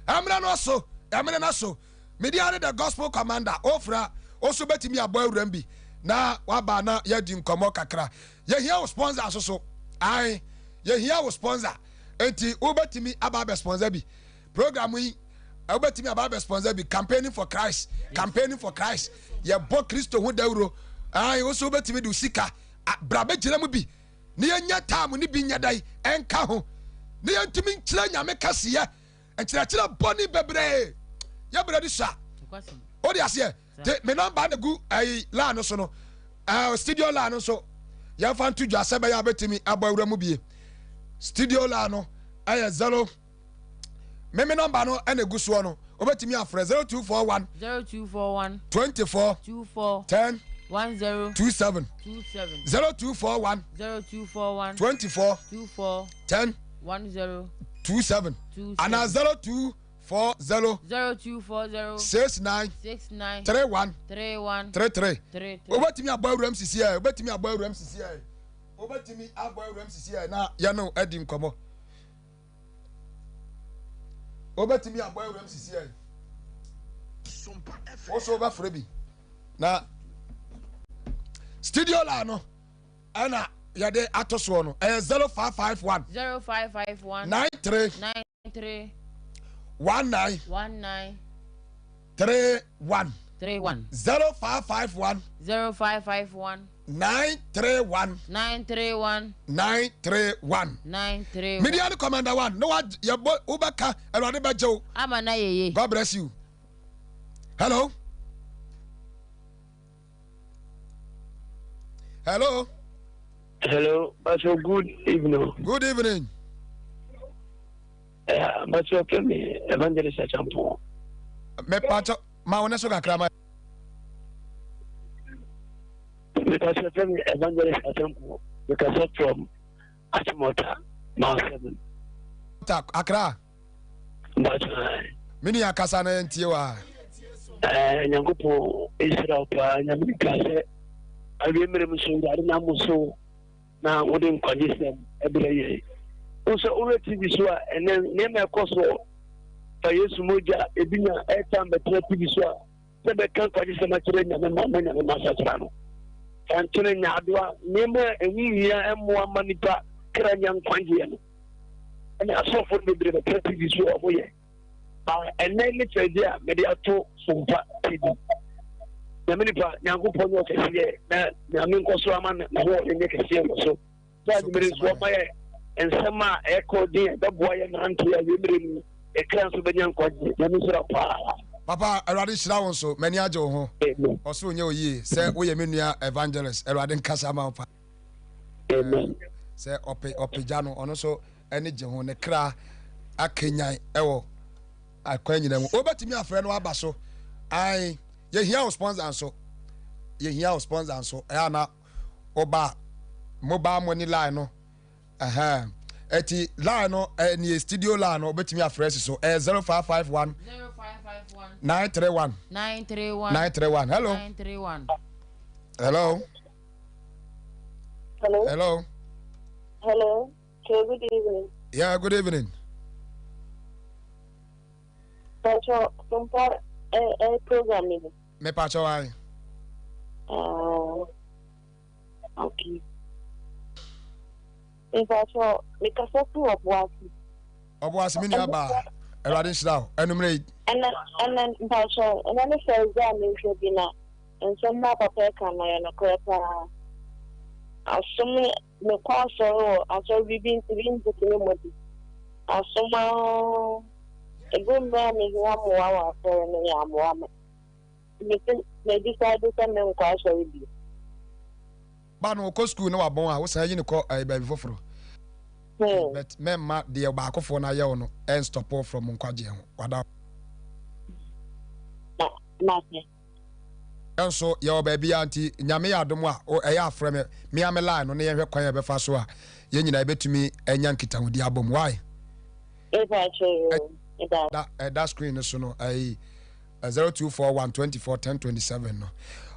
Ɛmmerɛ no so, ɛmmerɛ no so. Media ne the gospel commander ofra oso betumi abɔ awuram bi na waba na yɛadi nkɔmmɔ kakra. Yɛhia wo sponsor nso so. Ae, yɛhia wo sponsor. Enti wobɛtumi aba abɛ sponsor bi. Program yi, wobɛtumi aba abɛ sponsor bi. Campaigning for Christ, campaigning for Christ. Yɛbɔ Kristo ho dawuro. Ae, wo so wobɛtumi de wo sika bra bɛgyina mu bi. Ne yɛnyɛ time ne bi nyɛ dɛn ɛnka ho. Ne yɛntumi nkyerɛ Nyame kɛseyɛ. Nkyerɛkyerɛ bɔne bebree. Yɛbrɛ de sua. Wode aseɛ? Te me nɔmba na gu ɛyi line no so no ɛɛ studio line no nso yɛnfa nto dwa sɛ bɛyɛ abɛtumi abɔ awura mu bie studio line no ɛyɛ zero me me nɔmba no ɛna egu soɔ no wobɛtumi afrɛ 0241 0241 24 24 10 10 27 27 0241 0241 24 24 10 10 27 ana 02 40. 0240. 69. 69. 31. 31. 33. 33. Wobɛtumi abɔ awuram sisi ɛ wobɛtumi abɔ awuram sisi ɛ wobɛtumi abɔ awuram sisi ɛ na yɛne adi nkɔmmɔ wobɛtumi abɔ awuram sisi ɛ wo so wobɛfrɛ bi na studio la no ɛna yɛde ato soɔ no ɛyɛ 0551 0551 93 3 19 19 31 31 0551 0551 931 931 931 931 Media ne Commander One ne wa yɛbɔ wobɛka Awurade bɛgye wo. Ama na yeye. God bless you. Hello. Hello. Hello, Pastor. Good evening. Good evening. Pastor, fẹ́ mi Evangelist Achampon. Me pacho, ma wone so kakra ma. Me pastor fẹ́ mi Evangelist Achampon. Me kasa from Achimota, Mile 7. Ta Accra. Mbata. Me nua kasa na ntie wa. Eh, Nyankopɔn nhyira wo paa. Nyame ka sɛ awie mmerɛ mu so Awurade nam wo so na wode nkwagye sɛm ɛbrɛ yɛn. Wo sɛ wohwɛ TV so a ɛnɛ nneɛma ɛkɔ so fa Yesu mogya ebi nya airtime bɛtena TV so a sɛ bɛka nkwagye sɛm akyerɛ Nyame ma ma Nyame ma asakyera no. Fa nkyene nyaadoa nneɛma a ɛho hia ɛmmoa ma nipa kra nya nkwagyeɛ no. Ɛne asɔfo no bebree bɛtena TV so a wɔyɛ. Ɛnɛ ne kyerɛgye a mede ato Sompa TV. Nyame nipa, Nyankopɔn nyɛ ɔkɛseɛ na Nyame nkɔ so ama n'ahoɔden nyɛ kɛseɛ wɔ so. Sɛ adwumere nso ɔma yɛ nsɛm a ɛkɔ den a ɛbɛboa yɛ nante a wiemerɛ mu ɛkra nso bɛnya nkwagye. Nyame nhyira paa. Papa, Awurade hyira wo nso. M'ani agye wo ho. Ɔsoro nyɛ wo yie sɛ woyɛ me nua evangelist. Awurade nkasa ma wo pa. Amen. Sɛ ɔpe ɔpagya no, ɔno nso ani gye ho. Ne kra akanyan ɛwɔ akwan nyinaa mu. Wobɛtumi afrɛ no aba so. Ae, yɛhia wo sponsor nso. Yɛhia wo sponsor nso. Ɛyɛ ana woba mobile money line no. Ɛhɛn. Ɛti line no ɛnie studio line no wobɛtumi afrɛ si so. Ɛyɛ 0551 0551 931 931 931. Hello. 931. Hello. Hello. Hello. Hello. Okay, good evening. Yeah, good evening. Pacho, Sompa program ni. Me pacho ai. Okay. Me pacho, me kasa fi Obuasi. Obuasi me nua ba. Awurade nhyira wo. Anumere yi. Ɛnɛ ɛnɛ mpacho, ɛnɛ ne first day a mehwɛ bi na nsɛm na papa ɛka no yɛ nokorɛ paa. Asom mekɔ asɔre wɔ asɔre bibi nti bi nti ne mu di. Asom aa ebi mmerɛ a mehia mmoa wɔ asɔre no yɛ amoa me. Mesi me decide sɛ menkɔ asɔre bio. Ba no ɔkɔ school na wabɔn a wosan yi ne kɔ ɛɛ baabi foforɔ. But mɛmma deɛ baakofoɔ no ayɛ wo no ɛnstop wo from nkwagyeɛ ho. Wada. Na mate. Yɛn nso yɛwɔ baabiara nti Nyame yɛ adom a o ɛyɛ a frɛ me me ara me line no na yɛnhwɛ kwan a yɛbɛfa so a yɛn nyinaa yɛbɛtumi anya nkitahodi abom. Why? Mepakyɛ yoo, meda Da ɛda screen no so no ɛyi 0241 24 10 27 no.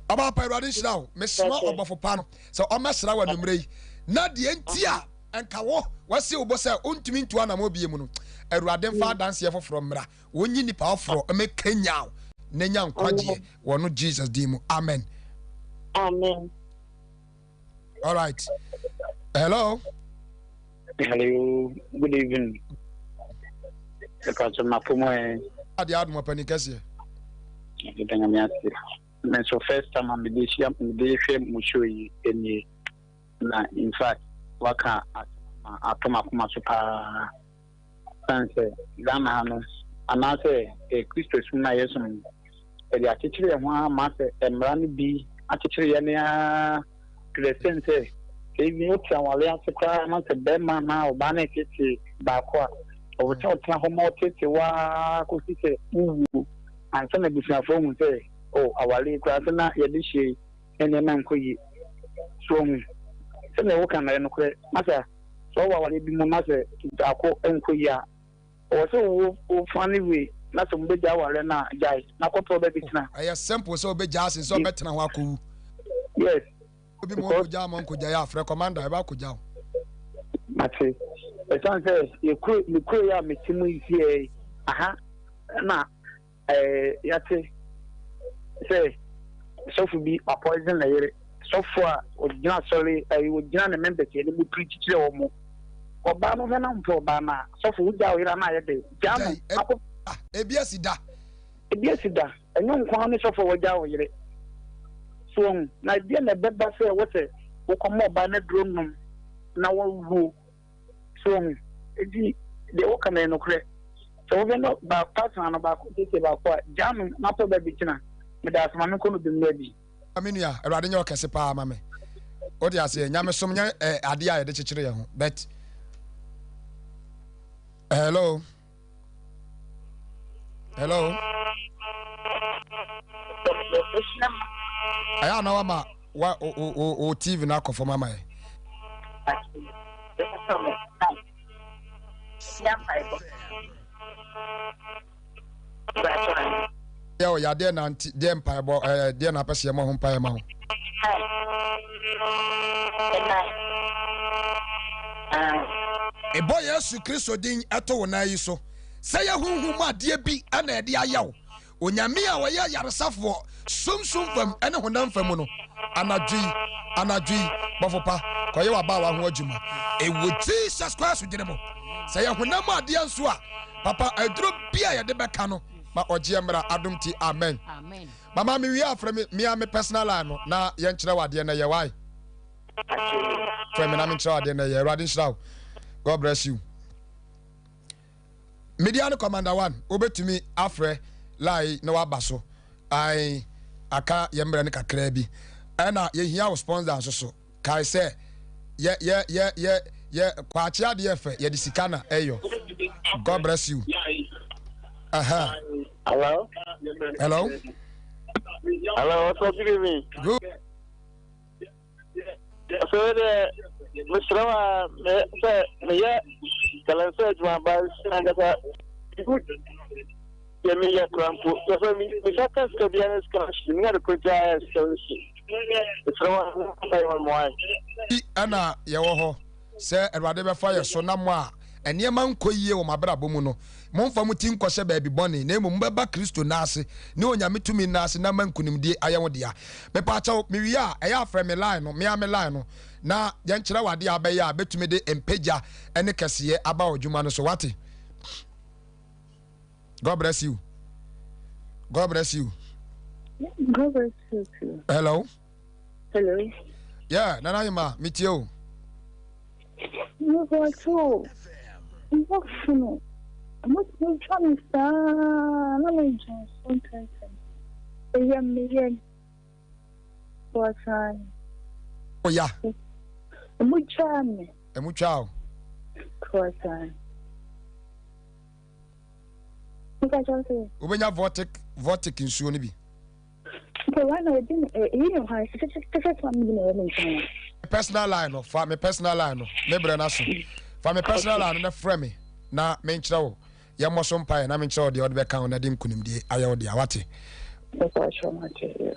Ɔbaa pa Awurade nhyira wo. Mesoma ɔbɔfo pa no sɛ ɔmmɛsra wo anwummerɛ yi na deɛ nti a nka wo wasi wo bo sɛ wontumi ntu anamɔ bie mu no Awurade mfa adanseɛ foforɔ mmra. Wonyi nipa ɔforɔ mmɛkanyan wo na nya nkwagyeɛ wɔ no Jesus din mu. Amen. Amen. All right. Hello. Hello. Good evening. Ɛpàtɛ mapɔ mu ɛ. Ade adum ɔpɛni kɛseɛ. Ɛdeda nyame ase. Me nso first time a mede hyia mede hwɛ mo show yi nie. Na in fact waka asɛm ama atɔ m'akoma so paa. Esiane sɛ Ghana ha no, anaasɛ Kristosom no a yɛsom no, yɛde akyekyere yɛn ho ara ma sɛ mmara no bi akyekyere yɛn ara to the extent sɛ sɛ even wote aware ase koraa na sɛ bɛrima anaa ɔbaa no reteetee baako a, ɔwɔ sɛ ɔtena hɔ ma ɔteetee wo ara kɔsi sɛ wowuo ansa na abusuafoɔ ahu sɛ oh, aware yi koraa sɛ na yɛde hyɛ yi na nneɛma nkɔ yie. So wahu? Sɛdeɛ woka no ɛyɛ nokorɛ. Masa, Sɛ ɔwɔ awareɛ bi mu na sɛ baako nkɔ yie a, ɔwɔ sɛ wo wo find way na sɛ mobɛgyae awareɛ no a, gyae na kɔpɛ ɔbaa bi tena. Ɛyɛ simple sɛ wobɛgyaa sen sɛ ɔbɛtena hɔ akɔwu. Yes. Obi mu ɔnkɔgyaa ma ɔnkɔgyae a, frɛ commander, ɛbɛ akɔgya wo. Mate. Ɛsiane sɛ yɛ kuro, me kuro yi a mete mu yi siɛ yi, aha na Ɛɛ, yɛate sɛ sɔfo bi wapoison ne yere. Sɔfo a ɔgyina asɔre, ɛɛ, ɔgyina ne members anim preach kyerɛ wɔn. Ɔbaa no hwɛ na ɔmpɛ ɔbaa no a, sɔfo wogyaa wo yere a na ayɛ dɛ. Gyaa no. Akɔ. Ebi asi da. Ebi asi da. Ɛnyɛ wo nko ara ne sɔfo a wagyaa wo yere. So wahu? Na ɛdeɛn na ɛbɛba sɛ wɔ sɛ wokɔma ɔbaa no aduro nom na wawuo? So wahu? Enti deɛ woka no yɛ nokorɛ. Sɛ wohwɛ no ba partner no baako siesie baako a, gyaa no na pɛ baabi tena. Meda ase ma menkɔ no bi mmra bi. Me nua, Awurade nyɛ ɔkɛse paa ma me. Wote aseɛ? Nyamesom nyɛ eh, adeɛ a yɛde kyekyere yɛn ho. But hello. Hello. Ɛyɛ ana wama wa o o o TV no akɔ fam ama yɛ. Yɛ o yadeɛ na nti deɛ mpaebɔ ɛɛ deɛ na apɛ sɛ yɛmɔ ho mpaeɛ ma wo. Ebɔ Yesu Kristo din ɛto wo nan yi so sɛ yɛ honhom mu adeɛ bi na ɛde ayɛ wo. Onyame a ɔyɛ ayaresafoɔ sumsum fam ne honam fam mu no, anadwo yi, anadwo yi, bɔfo pa, kɔyɛ w'abaawa ho adwuma. Ɛwɔ Jesus Christ dini mu. Sɛ yɛ honam mu adeɛ nso a, papa, aduro bi a yɛde bɛka no, ma ɔgyeɛ mmra. Adom ti, amen. Mama me wie a, frɛ me, me a me personal line no, na yɛnkyerɛ wo adeɛ na yɛ wae. Frɛ me na menkyerɛ wo adeɛ na yɛ. Awurade nhyira wo. God bless you. Media no Commander One, wobɛtumi afrɛ line na waba so. Ae, aka yɛ mmerɛ no kakraa bi. Ɛna yɛhia wo sponsor nso so. Kae sɛ, yɛ, yɛ, yɛ, yɛ, yɛ, kwakye adeɛ fɛ, yɛde sika na ɛyɔ. God bless you. Aha. Hello. Hello. Hello, so good evening. Good. Afei deɛ mesrɛ wo a sɛ meyɛ galamsey adwuma ba ankasa deɛ meyɛ kora mpo sɛ sɛ mesa ka sika biara sika hye menya de koro gyaa sika hye mesrɛ wo a mfa yɛ mmoa. Ɛna yɛwɔ hɔ sɛ Awurade bɛfa yɛ so na mo a nneɛma nkɔ yie wɔ mo abrabɔ mu no, momfa mo ti nkɔhyɛ baabi bɔne, na mmom mobɛba Kristo nan ase ne Onyame tumi nan ase na ama nkunimdie ayɛ wo dea. Mepaakyɛw, mewie a, ɛyɛ a frɛ me line no, me ara me line no, na yɛnkyerɛ wo adeɛ a wobɛyɛ a bɛtumi de mpagya ne kɛseyɛ aba w'adwuma no so. Wate? God bless you. God bless you. God bless you too. Hello. Hello. Yeah, Nana Yima, metie o. Mepatwo, mbɔfo no, motumi twa me saa na medwen so ntɛmntɛm. Ɛyɛ me yam. Wɔsan. Oya. Emu twaa me. Emu twaa o. Wɔsan. Mepatwo sɛ. Wobɛnya vortic vortic nsuo no bi. Mpo right now ebi eyi ne hwan sese ma mi na ɛwɔ me nkyɛn. Personal line no fa me personal line no me brɛ no aso fa me personal line no na frɛ me na menkyerɛ wo yɛmmɔ so mpaeɛ na menkyerɛ wo deɛ ɔde bɛka wo na de nkonimdie ayɛ wo deɛ wate.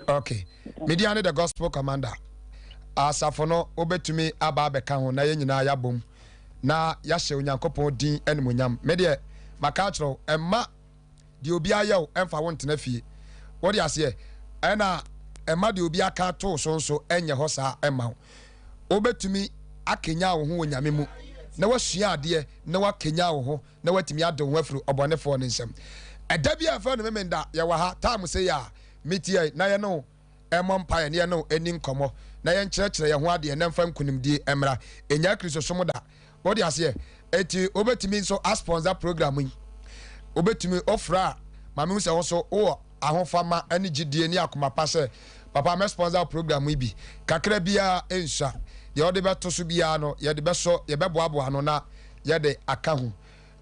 Ok media ne the gospel commander asafo no wobɛtumi aba abɛka ho na yɛn nyinaa yɛabom na yɛahyɛ Onyankopɔn din animuonyam me deɛ maka akyerɛ wo ɛmma deɛ obi ayɛ wo ɛmfa wo ntena fie wode aseɛ ɛna ɛma deɛ obi aka ato so nso ɛnyɛ hɔ saa ɛma wo wobɛtumi akenya wo ho wɔ Nyame mu na wasua adeɛ na wakenya wo ho na watumi ade wo ho afiri ɔbɔnefoɔ no nsam ɛda bi a ɛfɛ no memenda yɛwɔ ha time sɛ yɛ a metia na yɛne wo mmɔ mpaeɛ na yɛne wo ɛni nkɔmmɔ na yɛnkyerɛkyerɛ yɛn ho adeɛ na mfa nkonimdie mmra ɛnya Kristosom da. Wode aseɛ? Eti wobɛtumi nso asponsor program yi. Wobɛtumi ofra a ma mehu sɛ wo nso wowɔ ahofama ne gyidie ne akoma pa sɛ papa mɛ sponsor program yi bi. Kakra biara nsua. Deɛ wode bɛto so biara no yɛde bɛsɔ yɛbɛboaboa ano na yɛde aka ho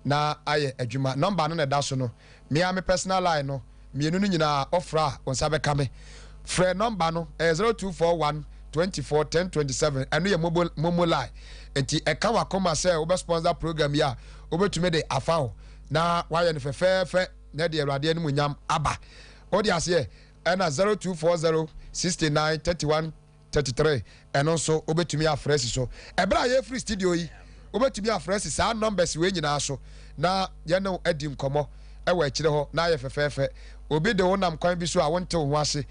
na ayɛ adwuma. Number no na ɛda so no. Me ara me personal line no mmienu no nyinaa wofrɛ a wo nsa bɛka me. Frɛ nɔmba no, ɛyɛ 0241 24 10 27, ɛno yɛ mobo momo line. Nti ɛka w'akoma sɛ wobɛ sponsor program yi a, wobɛtumi de afa hɔ na woayɛ no fɛfɛɛfɛ na ɛde Awurade animuonyam aba. Wode aseɛ? Ɛna 0240 69 31 33 ɛno nso wobɛtumi afrɛ asi so. Ɛberɛ a yɛfiri studio yi, wobɛtumi afrɛ asi saa numbers wei nyinaa so na yɛne wo adi nkɔmmɔ ɛwɔ akyire hɔ na ayɛ fɛfɛɛfɛ. Obi de wo nam kwan bi so a wonte wo ho ase.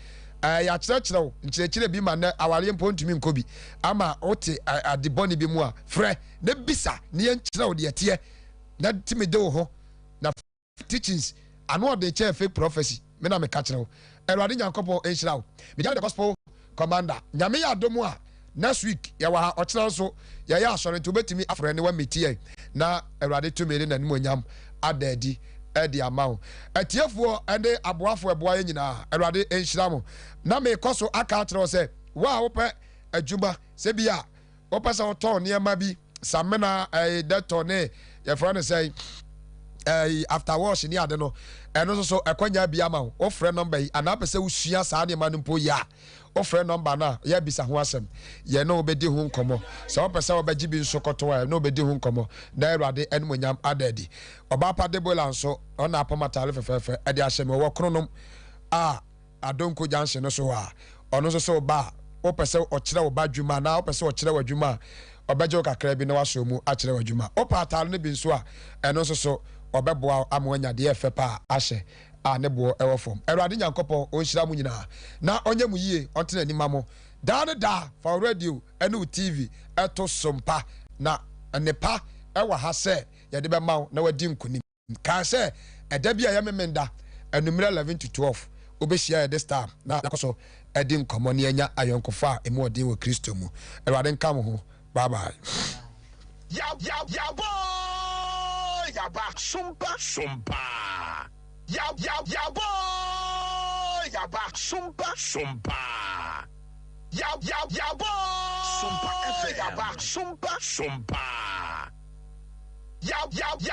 Ɛɛ yɛakyerɛkyerɛ wo nkyerɛkyerɛ bi ma nnɛ awareɛ mpo ntumi nkɔ bi ama wote ade bɔne bi mu a, frɛ na bisa na yɛnkyerɛ wo deɛ ɛteɛ na tumi de wo ho na Teachings ano ɔden kyɛn fake prophecy me na meka kyerɛ wo. Awurade Nyankopɔn nhyira wo. Megya ne the gospel commander. Nyame yɛ adom a next week yɛwɔ ha ɔkyena nso yɛyɛ asɔre nti wobɛtumi afrɛ ne wamiti yɛn na Awurade tumi ne n'animuonyam ada adi de ama wo. Atiefoɔ ne aboafoɔ ɛboa yɛn nyinaa Awurade nhyira mo. Na mekɔ so aka akyerɛ wo sɛ wo a wopɛ adwuma sɛ bi a wopɛ sɛ wotɔn nneɛma bi samena ɛyi dɛtɔ ne yɛfrɛ no sɛ ɛyi after wash ne ade no ɛno nso so ɛkɔnya bi ama wo wofrɛ nɔmba yi anaa pɛ sɛ wosua saa nneɛma no mpo yɛ a wofrɛ nɔmba no a yɛabisa ho asɛm yɛne wobɛdi ho nkɔmmɔ sɛ wopɛ sɛ wobɛgye bi nso kɔtɔn a ɛne wobɛdi ho nkɔmmɔ na Awurade animonyam ada adi ɔbaa pa Debola nso ɔna apam ataare fɛfɛɛfɛ ɛde ahyɛ me ɔwɔ kronom a Adonko junction no so hɔ a, ɔno nso sɛ woba a, wopɛ sɛ ɔkyerɛ wo ba adwuma anaa wopɛ sɛ ɔkyerɛ wo adwuma a, ɔbɛgye wo kakra bi na wasɔ mu akyerɛ wo adwuma. Wopɛ ataade no bi nso a, ɛno nso so ɔbɛboa wo ama woanya deɛ ɛfɛ pa a ahyɛ a ne boɔ wɔ fam. Awurade Nyankopɔn ɔnhyira mo nyinaa na ɔnyɛ mo yie, ɔntene n'ani mma mo daa ne daa. Fa wo radio ne wo TV to so mpa na nnepa wɔ ha sɛ yɛde bɛma wo na woadi nkonim. Kae sɛ ɛda bi a ɛyɛ Memenda anwummere 11 to 12, wobɛhyia yɛn this time na yɛakɔ so adi nkɔmmɔ na yɛanya ayɔnkofa a emu ɔden wɔ Kristo mu. Awurade nka mo ho. Bye bye. Yabɔ yaba sompa sompa yabɔ yaba sompa sompa yabɔ sompa FM yaba sompa sompa yabɔ.